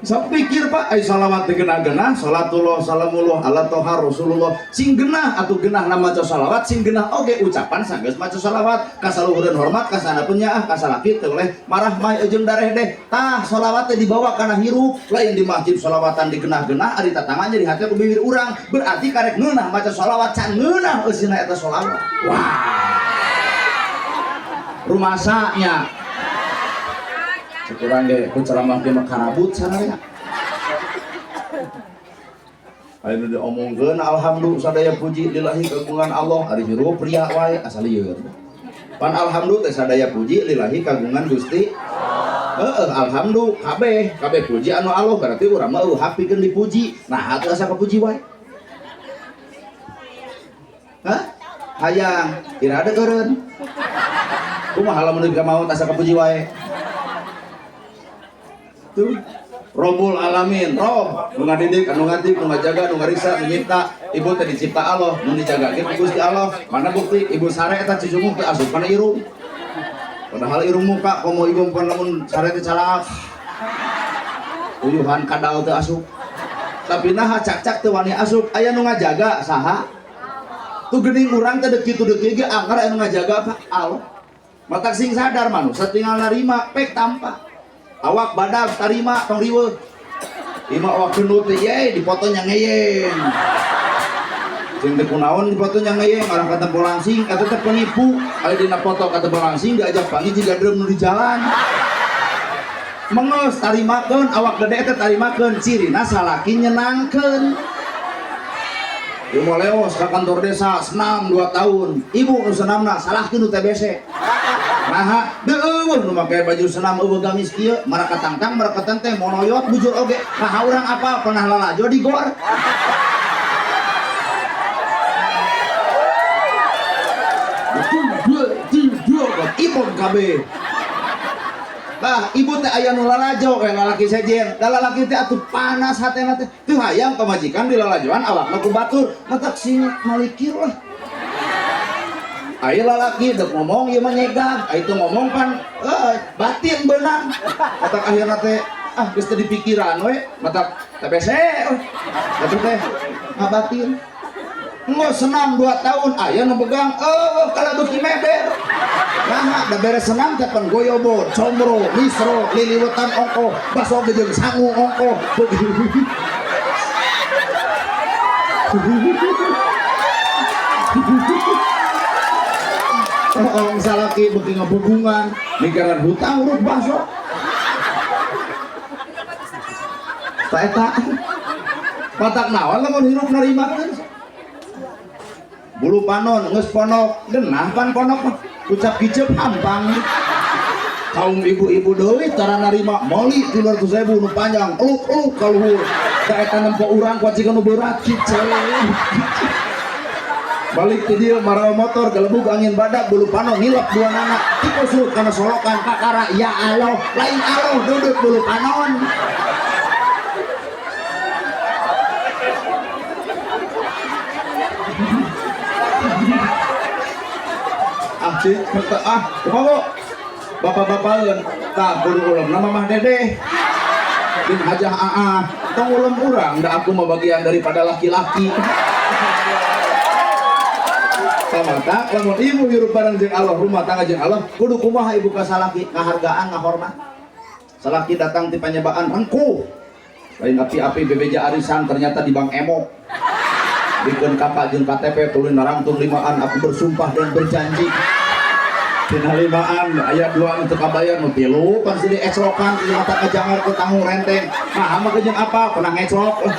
Sok pikir Pak, ai sholawat digenah-genah, salatullah salamullah ala toha rasulullah sing genah atuh genah na maca sholawat sing genah oge ucapan sanggeus maca sholawat kasaluhureun hormat kasanapeun nyaah kasalaki teu oleh marah mai jeung dareh deh tah sholawat teh dibawa kana hirup lain di masjid sholawatan digenah-genah ari tatangga nyeri hate ku bibir urang berarti karek ngeunah maca sholawat can ngeunah eusina eta sholawat. Wah rumasa nya kurang ge ku ceramah ge mah karabut sararea. Aya nu diomongkeun alhamdulillah sadaya puji lillahi kagungan Allah ari hirup ria wae asal lieur. Pan alhamdulillah teh sadaya puji lillahi kagungan Gusti. Heeh alhamdulillah kabeh kabeh puji anu Allah berarti urang mah eueuh hapikeun dipuji. Nah atuh asa kapuji wae. Hah? Hayang ira ada eureun. Kumaha lamun ka maot asa kapuji wae? Tuh Robbul Alamin, Rob, nu ngadidik, anu ngantik, nu ngajaga, nu ngariksa, nu nyipta, ibu teh dicipta Allah, nu dijagakeun ku Gusti Allah. Mana bukti ibu sare eta cicunguk teh asup kana irung. Padahal irung muka komo ibu pan lamun sare teh calaak. Uyuhan kadal teh asup. Tapi naha cak-cak teu wani asup, aya nu ngajaga saha? Tuh geuning urang teh deuk kitu deuk kieu ge anggar aya nu ngajaga apa? Allah. Matak sing sadar manusia tinggal narima pek tampa. Awak badag tarima tong riweuh. Ima awak gendut teh ye dipoto nya ngeyeng. Jeung teu kunaon dipoto nya ngeyeng arah ka tempo langsing eta teh penipu. Aya dina foto ka tempo langsing diajak panggih jiga drum nu di jalan. Mengeus tarimakeun awak gede teh tarimakeun cirina salaki nyenangkeun. Ibu leos ka kantor desa senam 2 tahun. Ibu nu senamna salahkeun nu TBC. Naha deueuh nu make baju senam eueuh gamis kieu maraka tangtang maraka tenteng monoyot bujur oge. Naha urang apa pernah lalajo di gor. Ibon kabeh. Bah, ibu teh aya nu lalajo we lalaki sejen. Da lalaki teh atuh panas hatena teh. Teu hayang pamajikan di lalajoan awakna ku batur. Matak sing malikir lah. Aya lalaki dek ngomong ieu mah nyegag. Aya teu ngomong pan batin beunang. Matak akhirna teh ah geus teu dipikiran we, matak TBC we. Matak teh ngabatin. Enggeus senam 2 tahun aya nu begang eueuh kala beuki meber. Nah, da beres senam teh pan goyobod, comro, misro, liliwetan ongkoh, baso jeung sangu ongkoh. Orang salaki beuki ngabegungan, mikiran hutang urut baso. Ta eta patak naon lamun hirup narimakeun. Bulu panon geus ponok, genah pan ponok mah. Ucap kicep hampang. Kaum ibu-ibu deui tara narima meuli 300.000 nu panjang, eluk-eluk ka luhur. Da eta nempo urang ku acikan nu beurat kicep. Balik ti dieu marawa motor gelebug angin badak bulu panon ngilep dua nana tikus surut kana solokan kakara ya Allah lain Allah duduk bulu panon. Ah cik ah kumaha bapak-bapakeun tah kudu ulemna Mamah Dedeh bin Hajah Aa tong ulem urang da aku mah bagian daripada laki-laki. Pamatak lamun ibu hirup bareng jeung Allah rumah tangga jeung Allah kudu kumaha ibu ka salaki ngahargaan ngahormat. Salaki datang ti panyebaan rengkuh lain api-api bebeja arisan ternyata di Bank Emok. Bikeun kakak jeung KTP tuluy narangtung limaan aku bersumpah dan berjanji. Dina limaan aya 2 nu teu kabayar nu 3 pan silih ecrokan ieu mata kajangar ku tanggung renteng. Nah, mah jeung apa pernah ngecrok.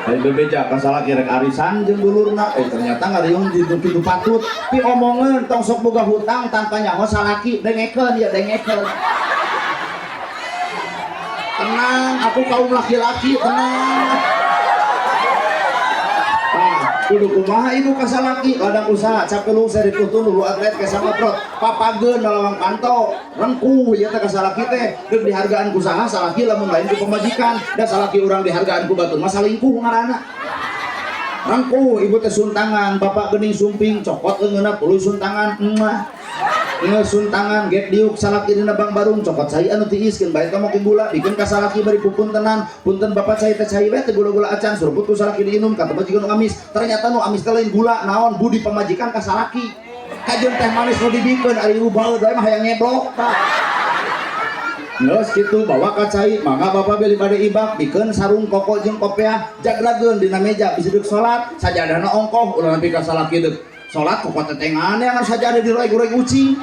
Lain bebeja ka salaki rek arisan jeung dulurna ternyata ngariung di kitu patut pi omongeun tong sok boga hutang tanpa nyaho salaki dengekeun ya dengekeun. Tenang, aku kaum laki-laki tenang. Kudu kumaha ibu ka salaki ladang usaha capelung seri putun dulu atlet ke samaprot papageun lawang kanto rengkuh ieu teh ka salaki teh deuk dihargaan ku saha salaki lamun lain ku pamajikan da salaki urang dihargaan ku batur mah salingkuh ngaranna. Rengkuh ibu teh suntangan bapak geuning sumping cokot leungeunna tuluy suntangan emah ngeus suntangan gek diuk salaki dina bang barung cokot cai anu tiiskeun bae teh moke gula bikeun ka salaki bari pupuntenan punten bapak cai teh cai we teh gula-gula acan suruput ku salaki diinum ka pamajikan nu amis ternyata nu amis teh lain gula naon budi pamajikan ka salaki kajeun teh manis nu dibikeun ari ibu baeud we mah hayang ngeblok tah geus kitu bawa ka cai mangga bapak beli bade ibak bikeun sarung koko jeung kopeah jagrageun dina meja bisi deuk salat sajadahna ongkoh ulah nepi ka salaki deuk salat kok tetengan yang saja ada di roy-roy ucing.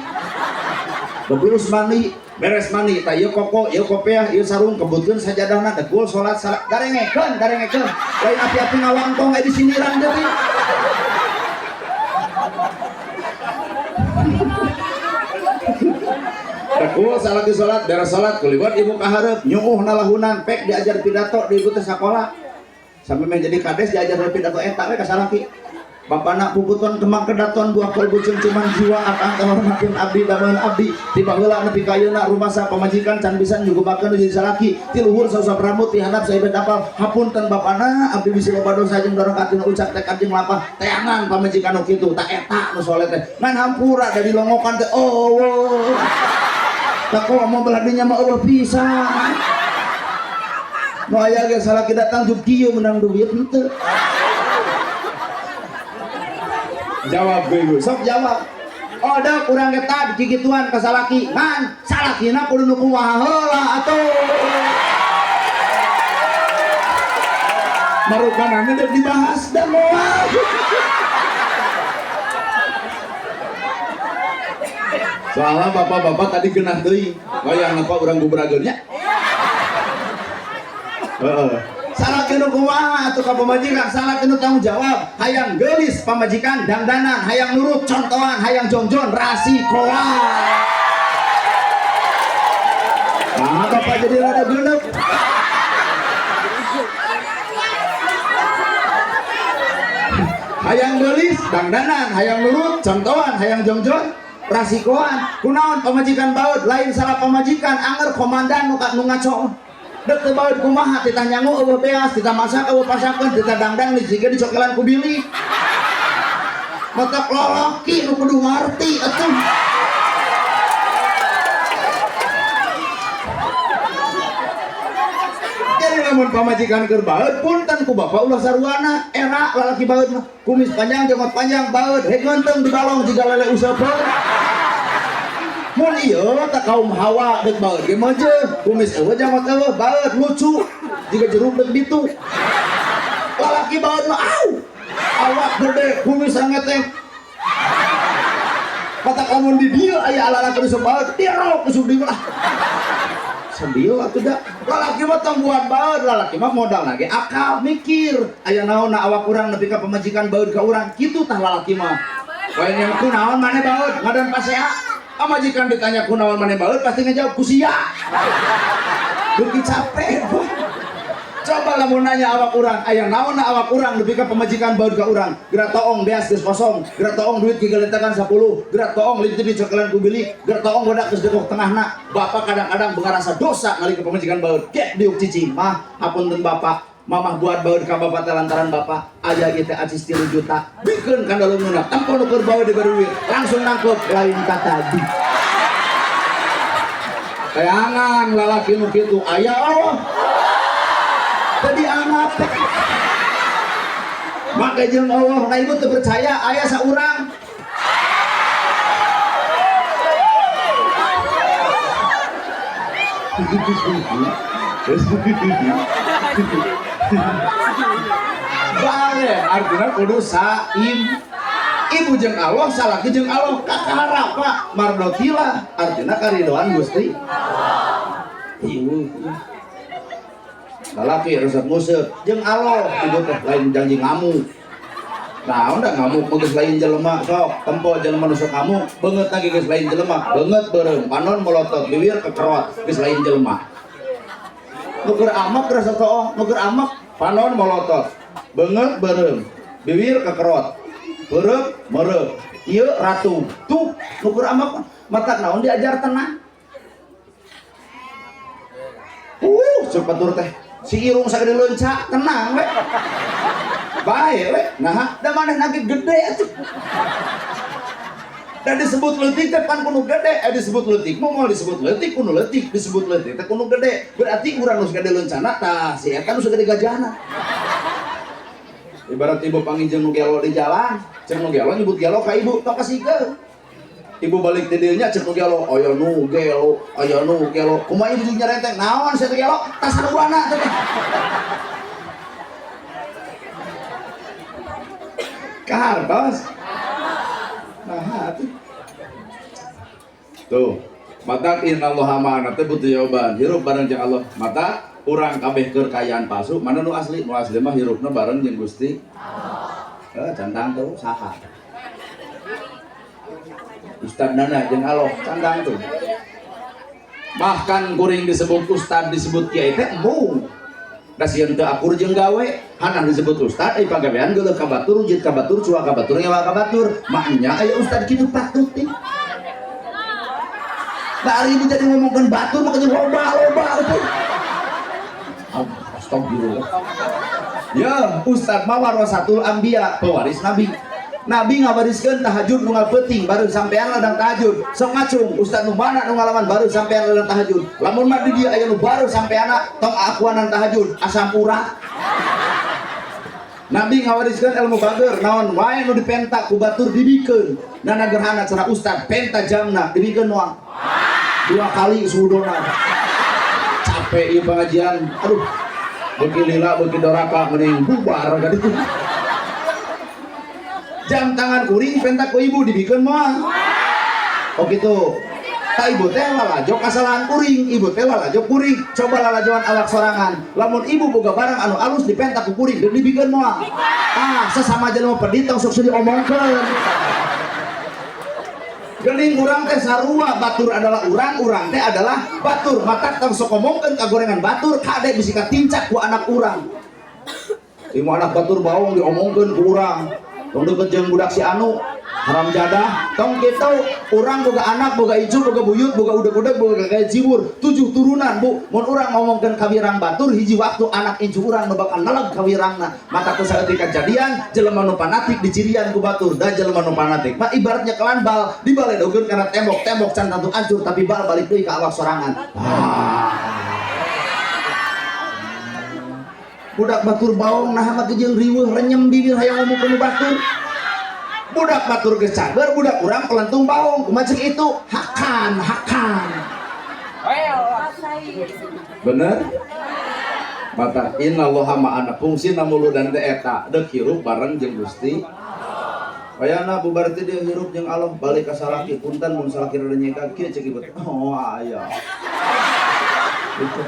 Beberus mandi, beres mandi, tah ieu koko, ieu kopeah, ieu sarung kebutkeun sajadahna degul salat salat darengekeun, darengekeun. Lain api-api ngawangkong aya disindiran deui. Degul salat di salat, beres salat kuliwat ibu ka hareup, nyuuh nalahunan, pek diajar pidato di ibu teh sakola. Sampai meh jadi kades diajar pidato eta we ka salaki. Bapak nak puputon kemang kedaton buah kalbu cuman jiwa akang kahormatin abdi dameun abdi tiba heula nepi ka ayeuna rumasa pamajikan can bisa nyugubakeun jadi salaki ti luhur sausap rambut ti handap saibet apal hapunten bapana abdi bisi loba dosa jeung dorong ka tina ucap tekad jeung lapah teangan pamajikan nu kitu ta eta nu soleh teh ngan hampura da dilongokan teh eueuh tah komo belah dinya mah eueuh pisan nu aya ge salaki datang juk kieu menang duit henteu. Jawab gue, sok jawab. Oh dah kurang ketat dikikituan ke salaki. Man, salakina kudu nu kumaha heula atuh. Marukanana deuk dibahas da moal. Soalnya bapak-bapak tadi genah deui. Wayang apa urang gubrageun nya? Heeh. Salaki nu kumaha atuh ka pamajikan, salaki nu tanggung jawab, hayang geulis pamajikan dangdanan, hayang nurut contohan, hayang jongjon rasikoan. Nah, bapak jadi rada geuneup. Hayang geulis dangdanan, hayang nurut contohan, hayang jongjon rasikoan. Kunaon pamajikan baeud, lain salah pamajikan, anger komandan nu ngaco. Dek teu baeud kumaha titah nyangu eueuh beas, titah masak eueuh pasakeun, titah dangdang dijieun dicokelan ku bili. Matak lalaki nu kudu ngarti atuh. Jadi Lamun pamajikan keur baeud punten ku bapak ulah saruana era lalaki baeud mah kumis panjang jenggot panjang baeud hek ngeunteng di balong jiga lele useupeun. Mun ieu tah kaum hawa deuk baeud ge meujeuh kumis eueuh jenggot eueuh baeud lucu jiga jeruk deuk bitu. Lalaki baeud mah au awak gede kumis sangeteng. Kata kamu di dia aya ala-ala keur baeud dirok usuk di lah. Sedih atuh da. Lalaki mah tongguan baeud, lalaki mah modal lagi akal mikir. Aya naonna awak urang nepi ka pamajikan baeud ka urang kitu tah lalaki mah. Lain yang kunaon maneh baeud ngadan pasea. Pamajikan ditanya kunaon maneh baeud pasti ngejawab ku sia. Beuki capek. Coba lamun nanya awak urang, aya naonna awak urang nepi ka pamajikan baeud ka urang. Geura toong beas geus kosong, geura toong duit gigaletakan 10, geura toong lintip dicokelan ku bilik, geura toong bodak geus dekok tengahna. Bapak kadang-kadang ngarasa dosa ngalih ka pamajikan baeud. Gek diuk cicing, mah hapunten bapak, mamah buat baeud ka bapak teh lantaran bapak aya ieu teh acis 3 juta. Bikeun ka dalungna, tempo nu keur baeud diberi duit, langsung nangkep lain ka tadi. Tayangan lalaki nu kitu aya Allah. Tadi anak teh maka jeung Allah nah ibu teu percaya aya saurang bare artinya kudu saim ibu jeung Allah salaki jeung Allah kakara Pak mardotila artinya karidoan Gusti Allah. Ibu lalaki resep nguseup jeung Allah ibu teh lain janji ngamuk. Nah, udah ngamuk mah geus lain jelema sok tempo jelema nu sok ngamuk beungeut lagi geus lain jelema beungeut beureum panon molotot bibir kekerot geus lain jelema. Nu keur amak rasa toong nu keur amak panon molotot beungeut beureum bibir kekerot beureum mereup ieu ratu tuh nu keur amak mata naon diajar tenang. Ceuk batur teh si irung sagede leunca tenang we. Bae we. Nah, da manehna ge gede atuh. Da disebut leutik teh pan kudu gede, disebut leutik mah moal disebut leutik kudu leutik, disebut leutik teh kudu gede. Berarti urang nu sagede leuncana tah si eta nu sagede gajahna. Ibarat ibu panggil nu gelo di jalan, ceuk nu gelo nyebut gelo ka ibu tok kasihkeun. Ibu balik ti dieu nya ceuk nu gelo, aya nu gelo, aya nu gelo. Kumaha ibu jeung nyarenteng naon sia teh gelo? Tas saruana teh. Kahartos. Nah, atuh. Tuh, mata innallaha ma'ana teh butuh jawaban. Hirup bareng jeung Allah. Mata urang kabeh keur kayaan palsu, mana nu asli? Nu asli mah hirupna bareng jeung Gusti Allah. Cantang tuh saha? Ustad nana jeung Allah, cantang tuh. Bahkan kuring disebut ustad, disebut kiai teh embung. Da sieun teu akur jeung gawe, hanah disebut ustad euy pagawean geuleuh ka batur, rujit ka batur, cuak ka batur, ngewa ka batur. Maknya aya ustad kitu patut teh. Nah, ari ibu jadi ngomongkeun batur mah jadi loba-loba atuh. Astagfirullah. Ya, ustad mah warasatul anbiya, pewaris nabi. Nabi ngawariskeun tahajud nu ngapeuting baru sampean ladang tahajud. Sok ngacung ustad nu mana nu ngalaman baru sampean ladang tahajud. Lamun mah di dieu aya nu baru sampeanna tong akuanan tahajud asam urat. Nabi ngawariskeun ilmu bager naon wae nu dipenta ku batur dibikeun. Nana gerhana cenah ustad penta jamna dibikeun moal. 2 kali sudona. Capek ieu pengajian. Aduh. Beuki lila beuki doraka mending bubar ka ditu. Jam tangan kuring penta ku ibu dibikeun moal. Oh gitu. Ta ibu teh lalajo kasalahan kuring, ibu teh lalajo kuring. Coba lalajoan awak sorangan. Lamun ibu boga barang anu alus dipenta ku kuring deuk dibikeun moal. Ah, sesama jelema pedit tong sok diomongkeun. Geuning urang teh sarua, batur adalah urang, urang teh adalah batur. Matak tong sok ngomongkeun ka gorengan batur, kade bisi katincak ku anak urang. Ieu anak batur baong diomongkeun ku urang. Tong deukeut jeung budak si anu haram jadah tong kitu urang boga anak boga incu boga buyut boga udeg-udeg boga gaya jibur 7 turunan bu mun urang ngomongkeun kawirang batur hiji waktu anak incu urang nu bakal neleg kawirangna mata ku saeutik kajadian jelema nu fanatik dicirian ku batur da jelema nu fanatik mah ibaratnya kelan bal dibaledogeun kana tembok tembok can tantu hancur tapi bal balik deui ka awak sorangan. Budak batur baong nah mah jeung riweuh renyem bibir hayang ngomong ka batur. Budak batur geus cager, budak urang pelentung baong. Kumaha cek itu? Hakan, hakan. Bener? Mata innallaha ma'ana fungsina muludan teh eta deuk hirup bareng jeung Gusti. Wayana bubar teh dia hirup jeung Allah balik ka salaki punten mun salaki rada nyeka kieu cek ieu. Oh aya. Gitu.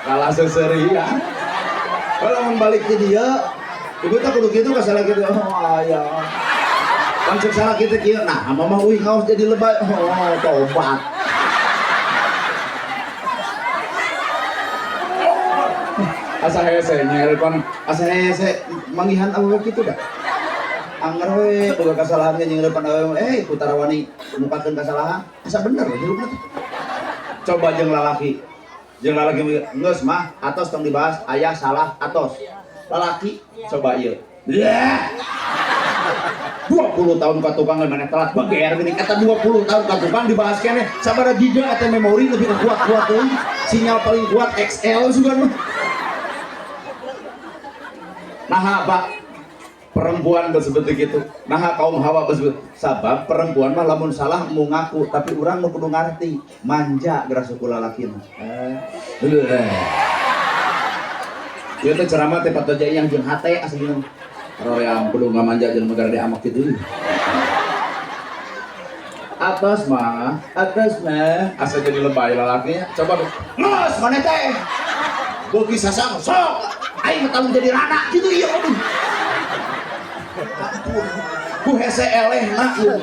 Kalah seserian. Kalau mun balik ke dia, ibu teh kudu kitu ka salaki teh. Oh aya. Kan cek salaki teh kieu, nah mama uih kaos jadi lebay. Oh tobat. Asa hese nyerepan asa hese manggihan awewe kitu dah. Anger we boga kasalahan ge nyerepan awewe ku tarawani mukakeun kasalahan asa bener hirupna teh. Coba jeung lalaki. Jeung lalaki geus mah atos tong dibahas ayah salah atos. Lalaki coba ieu. Yeah. 20 tahun ka tukang maneh telat beger geuning eta 20 tahun ka tukang dibahas keneh sabaraha giga eta memori lebih kuat-kuat teuing sinyal paling kuat XL sugan mah. Nah, Pak, perempuan seperti gitu. Nah, kaum Hawa bersebut sabab perempuan mah lamun salah mau ngaku, tapi urang nu kudu ngarti, manja geura suku lalakina. Ieu teh ceramah teh patoja yang jeung hate aslina. Roream kudu ngamanja jeung negara diamak kitu. Atas mah, asa jadi lebay lalakinya. Coba geus maneh teh. Beuki sasang sok. Aing mah jadi rana gitu ieu aduh. Ampun. Ku hese elehna ieu.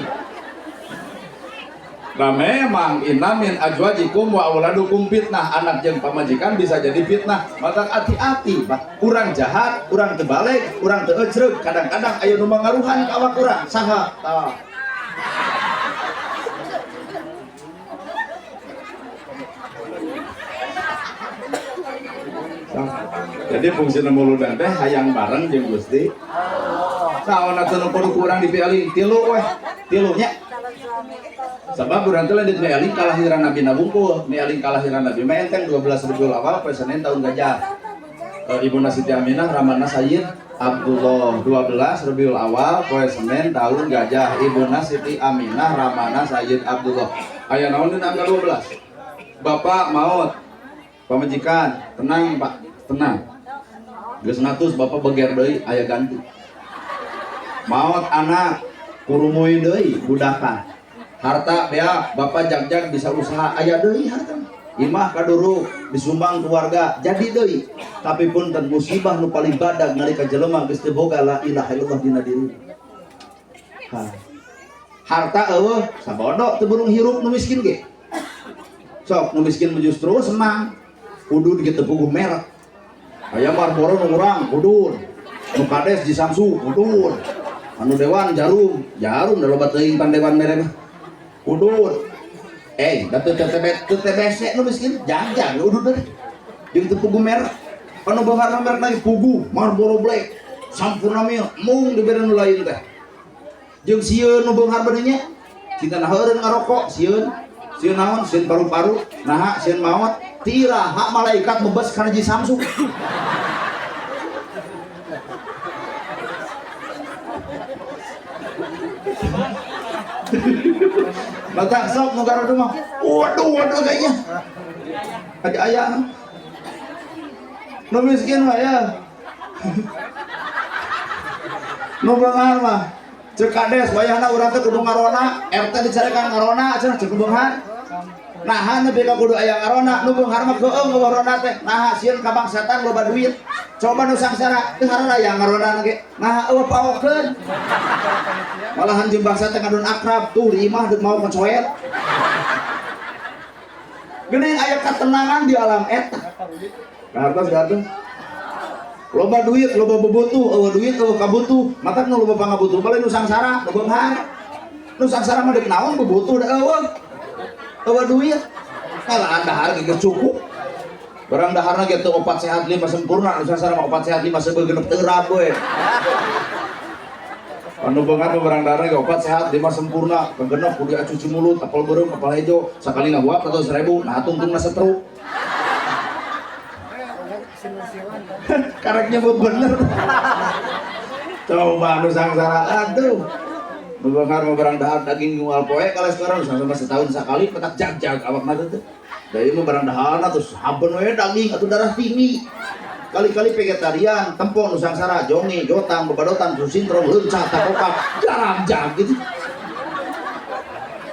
Nah memang inna min azwajikum wa auladukum fitnah, anak jeung pamajikan bisa jadi fitnah. Maka hati-hati, Pak. Urang jahat, urang teu balik, urang teu ecreug, kadang-kadang aya nu mangaruhan ka awak urang. Saha? Tah. Jadi fungsi muludan teh hayang bareng jeung Gusti. Saon atuh nu kudu ku urang dipialing tilu weh, tilunya. Sabab urang teh lain dipialing kalahiran Nabi na wungkul, mialing kalahiran Nabi mah enteng 12 Rabiul Awal poe Senin tahun gajah. Ibuna Siti Aminah ramana Sayyid Abdullah 12 Rabiul Awal poe Senin tahun gajah. Ibuna Siti Aminah ramana Sayyid Abdullah. Aya naon dina angka 12? Bapak maot. Pamajikan, tenang Pak, tenang. Geus natus bapak beger deui aya ganti. Maot anak kurumuy deui budakan. Harta beak bapak jag-jag bisa usaha aya deui harta. Imah kaduruk disumbang keluarga jadi deui. Tapi punten musibah nu paling badag nalika jelema geus teu boga la ilaha illallah dina diri. Ha. Harta eueuh sabodo teu burung hirup nu miskin ge. Sok nu miskin mah justru senang. Udud ge teu puguh merek. Aya Marlboro nu urang udud. Nu kades di Samsu udud. Anu dewan jarum, jarum da loba teuing pan dewan mere mah. Udud. Da teu TBC nu miskin jang-jang udud teh. Jeung teu puguh merek. Anu beunghar merek lagi puguh Marlboro Black, Sampurna Mil, mung dibere nu lain teh. Jeung sieun nu beunghar beunya. Cinta nah heureun ngarokok sieun. Sieun naon? Sieun paru-paru, naha sieun maot. Tira hak malaikat bebas karena ji Samsu. Batak sok nu garuda mah. Waduh, waduh kayaknya. Ada aya. Nu miskin mah ya. Nu beunghar mah. Ceuk kades wayahna urang teh kudu ngarona, RT dicarekan ngarona cenah ceuk beunghar. Naha nepi ka kudu aya ngarona, nu beunghar mah keueung ngarona teh. Naha sieun ka bangsatan loba duit. Coba nu sangsara teu hararaya ngarona ge. Naha eueuh paokeun. Malahan jeung bangsa teh ngadon akrab tuh di imah deuk mau kecoet. Geuning aya katenangan di alam eta. Kahartos kahartos. Loba duit, loba bubutuh, eueuh duit, eueuh kabutuh. Matak nu loba pangabutuh bale nu sangsara, nu beunghar. Nu sangsara mah deuk naon bubutuh da eueuh. Eueuh duit. Kalah dahar ge geus cukup. Barang daharna ge teu 4 sehat 5 sempurna, nu sangsara mah 4 sehat 5 seubeuh genep teu rab we. Anu beunghar mah barang daharna ge 4 sehat 5 sempurna, kagenep kudu cuci mulut, apel beureum, apel hejo, sakali ngahuap 100.000, nah tungtungna setruk. Karek nyebut bener. Coba anu sangsara, aduh. Bebenghar mah barang dahar daging unggal poe kalau sekarang sama setahun sekali petak jag-jag awak mah teh. Da ieu mah barang daharna terus haben we daging atuh darah tinggi. Kali-kali vegetarian, tempo nu sangsara, jongi, jotang, bebadotan, susintrong, leuncah, takokak, jarang-jag gitu.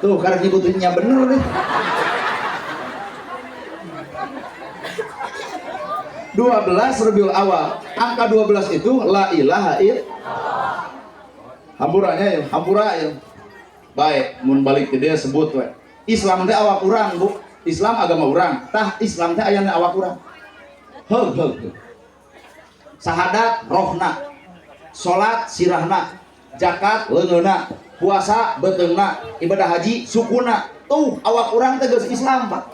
Tuh karek nyebutinnya bener deh. 12 Rabiul Awal, angka 12 itu la ilaha illallah. Hampurannya ya, hampura ya. Baik, mun balik ke dia sebut we. Islam teh awak urang, Bu. Islam agama urang. Tah Islam teh ayana awak urang. Heug heug. Sahadat rohna, salat sirahna, zakat leungeunna, puasa beuteungna, ibadah haji sukuna. Tuh awak urang teh geus Islam, Pak.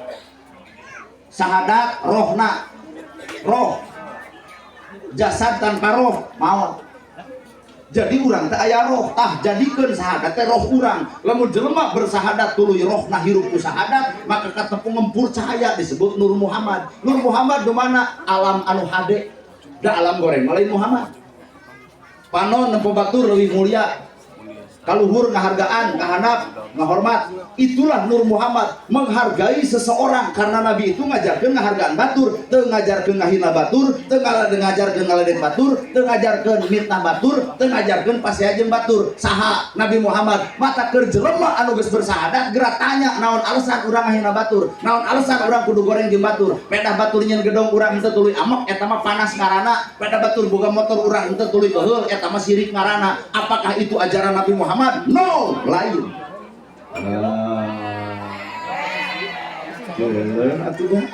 Sahadat rohna, roh, jasad tanpa roh maot. Jadi urang teh aya roh, tah jadikeun sahadat teh roh urang. Lamun jelema bersahadat tuluy rohna hirup ku sahadat, maka katepung ngempur cahaya disebut Nur Muhammad. Nur Muhammad di mana? Alam anu hade. Da alam goreng lain Muhammad. Panon nempo batur leuwih mulia. Kaluhur ngahargaan, kahanap, ngahormat. Itulah Nur Muhammad, menghargai seseorang karena Nabi itu ngajarkeun ngahargaan batur, teu ngajarkeun ngahina batur, teu ngajarkeun ngaledek batur, teu ngajarkeun mitnah batur, teu ngajarkeun pasea jeung batur. Saha Nabi Muhammad? Mata keur jelema anu geus bersahadat geura tanya naon alasan urang ngahina batur, naon alasan urang kudu goreng jeung batur. Pedah batur nyeun gedong urang henteu tuluy amok eta mah panas ngaranna, pedah batur boga motor urang henteu tuluy keheul eta mah sirik ngaranna. Apakah itu ajaran Nabi Muhammad? No, lain. Jalan atuh dah.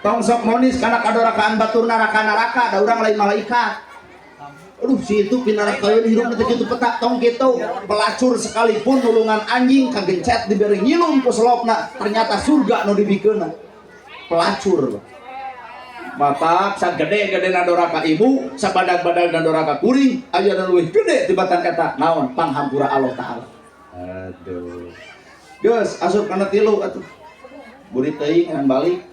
Tong sok monis kana kadorakaan batur neraka-neraka, da urang lain malaikat. Aduh, si itu pinarakaeun hirup teh kitu petak tong kitu. Pelacur sekalipun nulungan anjing kagencet dibere ngilum ku selopna, ternyata surga nu dibikeunna. Pelacur. Matak sagede-gede doraka ibu, sabadag-badag doraka kuring, aya nu leuwih gede tibatan eta naon panghampura Allah Taala. Aduh. Geus asup kana tilu atuh. Burit teuing ngan balik.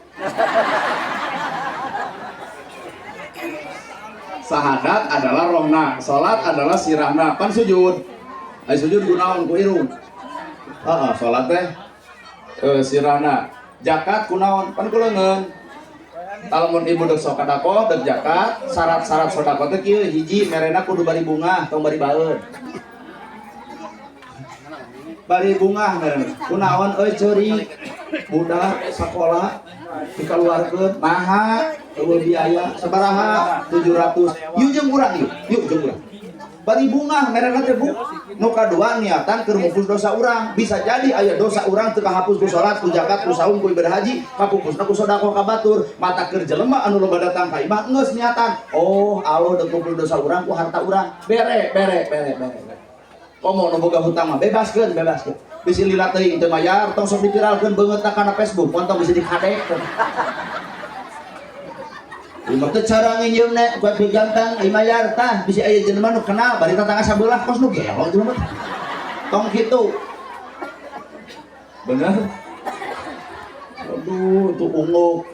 Sahadat adalah rohna, salat adalah sirahna, pan sujud. Ai sujud kunaon ku irung. Heeh, salat teh sirahna. Zakat kunaon pan ku leungeun. Lamun ibu dek sedekah, dek zakat, syarat-syarat sedekah teh kieu hiji merena kudu bari bungah tong bari baeud. Bari bungah merena. Kunaon euy ceurik budak sakola dikaluarkeun maha eueuh biaya sabaraha 700. Yuk jeung urang yuk, yuk jeung urang. Bari bungah merena teh Bu. Nu kadua niatan keur mupus dosa urang. Bisa jadi aya dosa urang teu kahapus ku salat, ku zakat, ku saum, ku ibadah haji, kapupusna ku sedekah ka batur. Mata keur jelema anu loba datang ka imah geus niatan. Oh, Allah deuk mupus dosa urang ku harta urang. Bere, bere, bere, bere. Komo nu boga hutang mah bebaskeun, bebaskeun. Bisi lila teuing teu mayar, tong sok dipiralkeun beungeutna kana Facebook, montong bisi dikadekkeun. Ieu teh cara nginjeumna kuat gampang, ieu mayar tah bisi aya jelema nu kenal bari tetangga sabelah kos nu gelo jelema. Tong kitu. Bener? Aduh, itu ungu.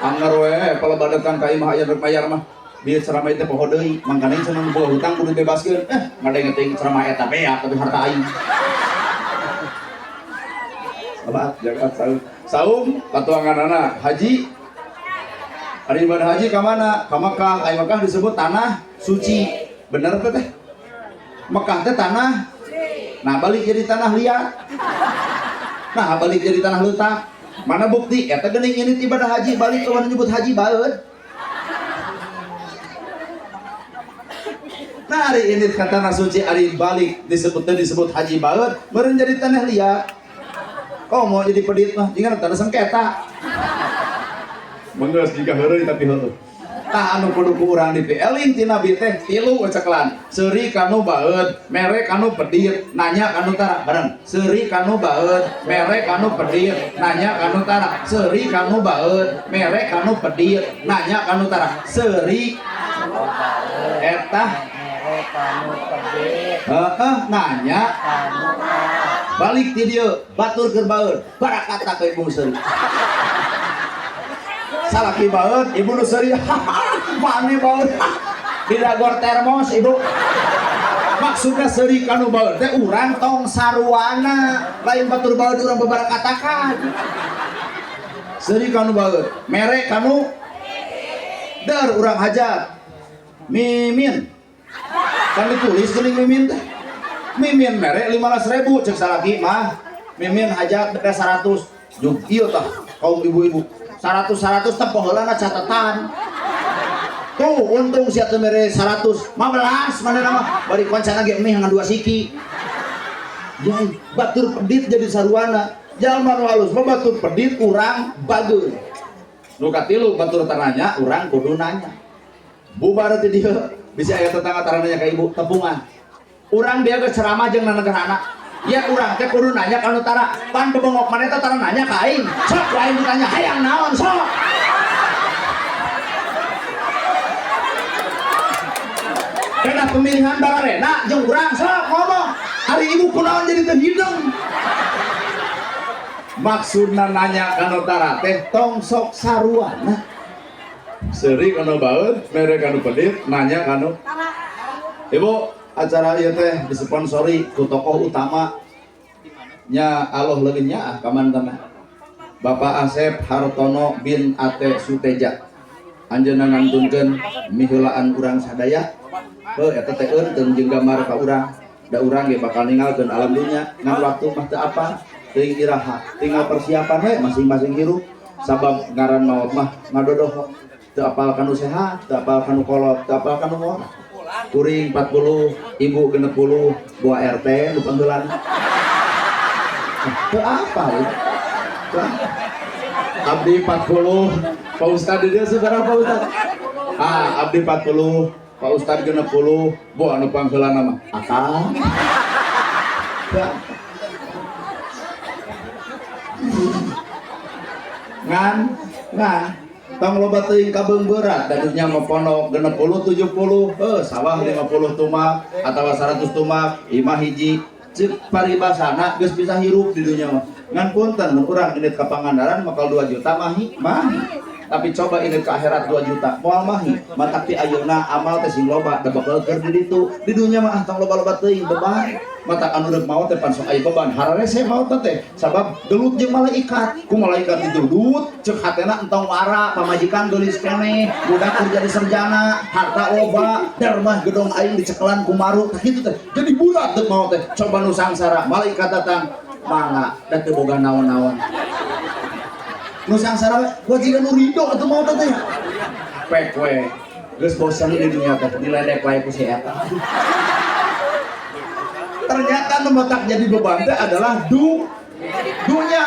Anger we, kalau datang ka imah aya rek bayar mah. Biar ceramah itu poho deui, mangkana cenah nu boga hutang kudu dibebaskeun. Ngadenge teuing ceramah eta beak tapi harta aing. Salat, zakat, saum. Saum patuanganana, haji. Ari ibadah haji ka mana? Ka Mekah. Ai Mekah disebut tanah suci. Bener teh teh? Mekah teh tanah. Nah, balik jadi tanah liat. Nah, balik jadi tanah leutak. Mana bukti? Eta geuning ini ibadah haji balik ke mana nyebut haji baeud. Nah, hari ini ke tanah suci ari balik disebut haji baeud, meureun jadi tanah liat. Kau mau jadi pedit mah, jangan tanah sengketa. Menggeus jika heureuy tapi heueuh. Tah anu kudu ku urang dipieling ti Nabi teh tilu ceklan. Seuri kanu baeud, mere kanu pedit, nanya kanu tara bareng. Seuri kanu baeud, mere kanu pedit, nanya kanu tara. Seuri kanu baeud, mere kanu pedit, nanya kanu tara. Seuri eta heeh nanya balik ti dieu batur keur baeud barakata ka ibu seuri. Salaki baeud ibu nu seuri. Pane baeud. Didagor termos ibu. Maksudnya seuri kanu baeud teh urang tong saruana, lain batur baeud urang babarakatakan. Seuri kanu baeud, mere kanu der urang hajat. Mimin. Kan ditulis geuning mimin teh. Mimin mere 15.000 cek salaki mah. Mimin hajat beda 100. Jug ieu tah kaum ibu-ibu. 100 100 teh poheulana catatan. Tuh untung sia teh mere 100, 15 manehna mah bari koncana ge mie ngan 2 siki. Yai, batur pedit jadi saruana. Jalma nu halus mah batur pedit urang bageun. Nu katilu batur tananya urang kudu nanya. Bubar teh dieu bisa aya tetangga tarananya ka ibu tebungan. Urang dia geus ceramah jeung nenegerana. Ya urang teh kudu nanya ka nu tara. Pan bebongok maneh teh tara nanya ka aing. Sok ku aing ditanya hayang naon sok. Karena pemilihan bararena jeung urang sok ngomong. Hari ibu kunaon jadi teu hidung. Maksudna nanya ka nu tara teh tong sok saruana. Seuri kanu baeud, mere kanu pedit, nanya kanu ibu, acara ieu teh disponsori ku tokoh utama nya Allah leuwih nyaah ka mantanna. Bapak Asep Hartono bin Ate Suteja. Anjeunna ngantunkeun miheulaan urang sadaya. Heuh eta teh eunteung jeung gambar ka urang. Da urang ge bakal ninggalkeun alam dunya, ngan waktu mah teu apa, teuing iraha. Tinggal persiapan we masing-masing hirup. Sabab ngaran maot mah ngadodoh. Teu apal kanu sehat, teu apal kanu kolot, teu apal kanu ngora. Kuring 40, ibu 60, buah RT nu panggelan. Teu apal. Teu apal. Abdi 40, Pak Ustad di dieu sabaraha Pak Ustad? Ah, abdi 40, Pak Ustad 60, buah anu panggelan mah. Akang. Ngan, ngan. Tong loba teuing ka beungberat, da dunya mah pondok 60 70, heuh sawah 50 tumak atawa 100 tumak, imah hiji. Ceuk paribasana geus bisa hirup di dunya mah. Ngan punten mun urang indit ka Pangandaran bakal 2 juta mahi, mahi. Tapi coba indit ka akhirat 2 juta, moal mahi. Matak ti ayeuna amal teh sing loba da bakal keur di ditu. Di dunya mah ah tong loba-loba teuing beban. Matak anu reuk maot teh pan sok aya beban. Hararese maot teh sabab gelut jeung malaikat. Ku malaikat didudut, ceuk hatena entong wara, pamajikan geulis keneh, budak keur jadi sarjana, harta loba, darmah gedong aing dicekelan ku maru, tah kitu teh. Jadi bulat deuk maot teh. Coba nu sangsara, malaikat datang, mangga da teu boga naon-naon. Nu sangsara we, wajikan nu ridho atuh maot teh. Pek we. Geus bosan di dunia teh, diledek wae ku si eta. Ternyata nu matak jadi beban teh adalah dunya.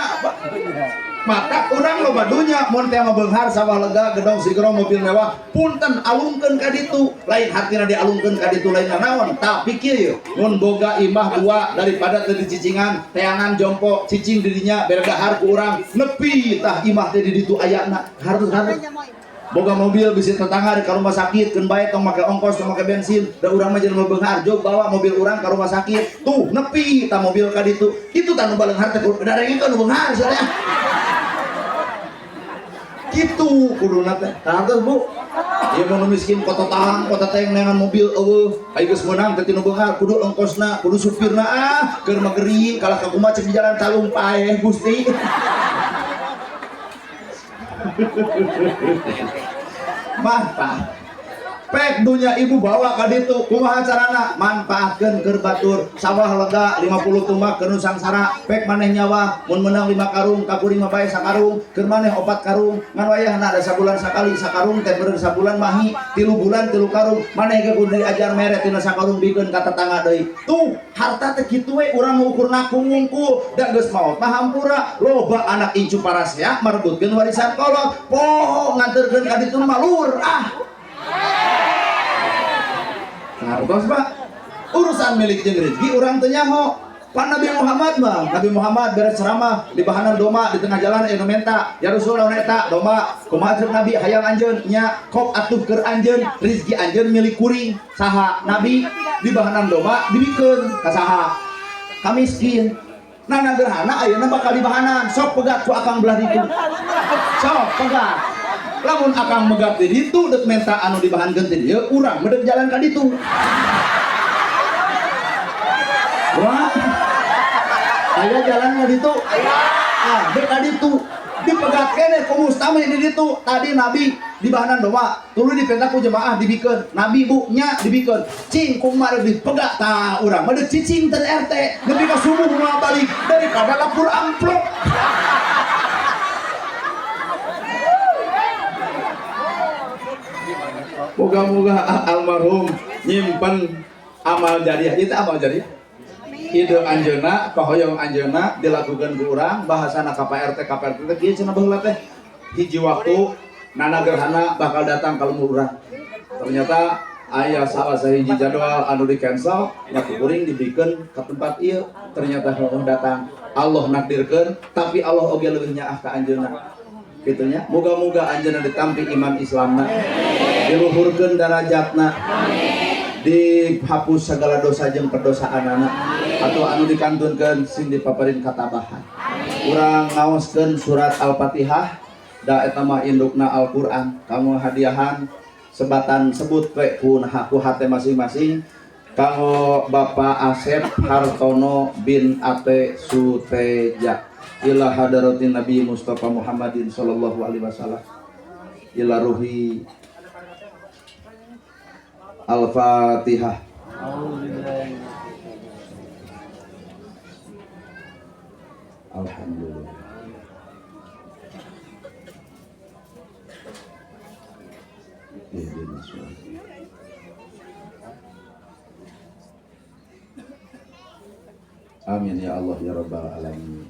Matak urang loba dunya, mun teh mah beunghar sawah lega, gedong sigro, mobil mewah, punten alungkeun ka ditu. Lain hartina dialungkeun ka ditu lain naon, tapi kieu yeuh, mun boga imah dua daripada teu dicicingan, teangan jompo, cicing di dinya bere dahar ku urang, nepi tah imah teh di ditu ayana, harus-harus. Boga mobil bisi tetangga di ka rumah sakit, keun bae tong make ongkos, tong make bensin, da urang mah jelema beunghar, jog bawa mobil urang ka rumah sakit, tuh nepi tah mobil ka ditu. Kitu tah nu baleunghar teh kudu darengekeun nu beunghar sia teh. Kitu kuduna teh. Tah teh Bu. Ieu mah nu miskin kota tahang, kota teh neangan mobil eueuh. Ai geus meunang teh tinu beunghar, kudu ongkosna, kudu supirna ah, keur mah gering kalah ka kumaha cek di jalan talung paeh Gusti. Mantap. Pek dunya ibu bawa ka ditu, kumaha carana? Manfaatkeun keur batur, sawah lega 50 tumak keur nu sangsara, pek maneh nyawa, mun meunang 5 karung, ka kuring mah bae sakarung, keur maneh 4 karung, ngan wayahna ada sabulan sakali, sakarung teh beureum sabulan mahi, 3 bulan 3 karung, maneh ge kudu diajar mere tina sakarung bikeun ka tetangga deui. Tuh, harta teh kitu we urang ngukurna ku ngungkul, da geus maot mah hampura, loba anak incu parasea marebutkeun warisan kolot, poho nganterkeun ka ditu mah lur ah. Ngartos Pak, urusan milik jeung rezeki urang teu nyaho. Pan Nabi Muhammad mah, Nabi Muhammad beres ceramah di bahanan domba di tengah jalan aya nu menta, ya Rasulullah eta domba, kumaha ceuk Nabi hayang anjeun nya kop atuh keur anjeun, rezeki anjeun milik kuring. Saha Nabi di bahanan domba dibikeun ka saha? Ka miskin. Nah gerhana ayeuna bakal di bahanan, sok pegat ku akang belah ditu. Sok pegat. Lamun akang megat di ditu deuk menta anu dibahankeun ti dieu, urang mah deuk jalan ka ditu. Wah. Aya jalan ka ditu. Ah, deuk ka ditu. Dipegat keneh ku mustami di ditu. Tadi Nabi dibahanan domba, tuluy dipenta ku jemaah dibikeun. Nabi bu nya dibikeun. Cing kumaha deuk dipegat tah urang mah deuk cicing teh RT. Nepi ka subuh moal balik daripada lapur amplop. Moga-moga almarhum nyimpen amal jariah. Itu amal jariah. Ide anjeunna, kahoyong anjeunna dilakukeun ku urang, bahasana ka Pak RT, ka Pak RT teh kieu cenah baheula teh. Hiji waktu nana gerhana bakal datang ka lembur urang. Ternyata aya salah sahiji jadwal anu di cancel, nya ku kuring dibikeun ka tempat ieu. Ternyata heueuh datang. Allah nakdirkeun, tapi Allah oge leuwih nyaah ka anjeunna. Kitu nya. Moga-moga anjeunna ditampi iman Islamna. Diluhurkeun darajatna. Dihapus segala dosa jeung perdosaanana atau anu dikantunkeun sing dipaparin katabahan. Urang ngaoskeun surat Al-Fatihah da eta mah indukna Al-Qur'an. Kanggo hadiahan sebatan sebut we ku hate masing-masing. Kanggo Bapak Asep Hartono bin Ate Suteja ila hadaratin Nabi Mustafa Muhammadin sallallahu alaihi wasallam ila ruhi Al-Fatihah. Alhamdulillah. Amin ya Allah ya Rabbal alamin.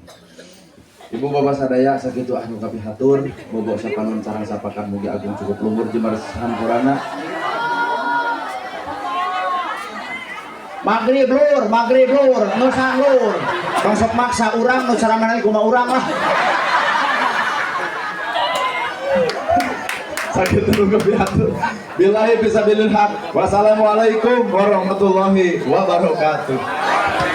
Ibu bapak sadaya sakitu anu kapihatur, bobo sapanon sareng sapakan mugi agung cukup luhur jemar sampurana. Maghrib lur, maghrib lur, nu lur. Tong sok maksa urang nu caramana kumaha urang lah. Sakitu nu kapihatur. Billahi fisabilil haq. Wassalamualaikum warahmatullahi wabarakatuh.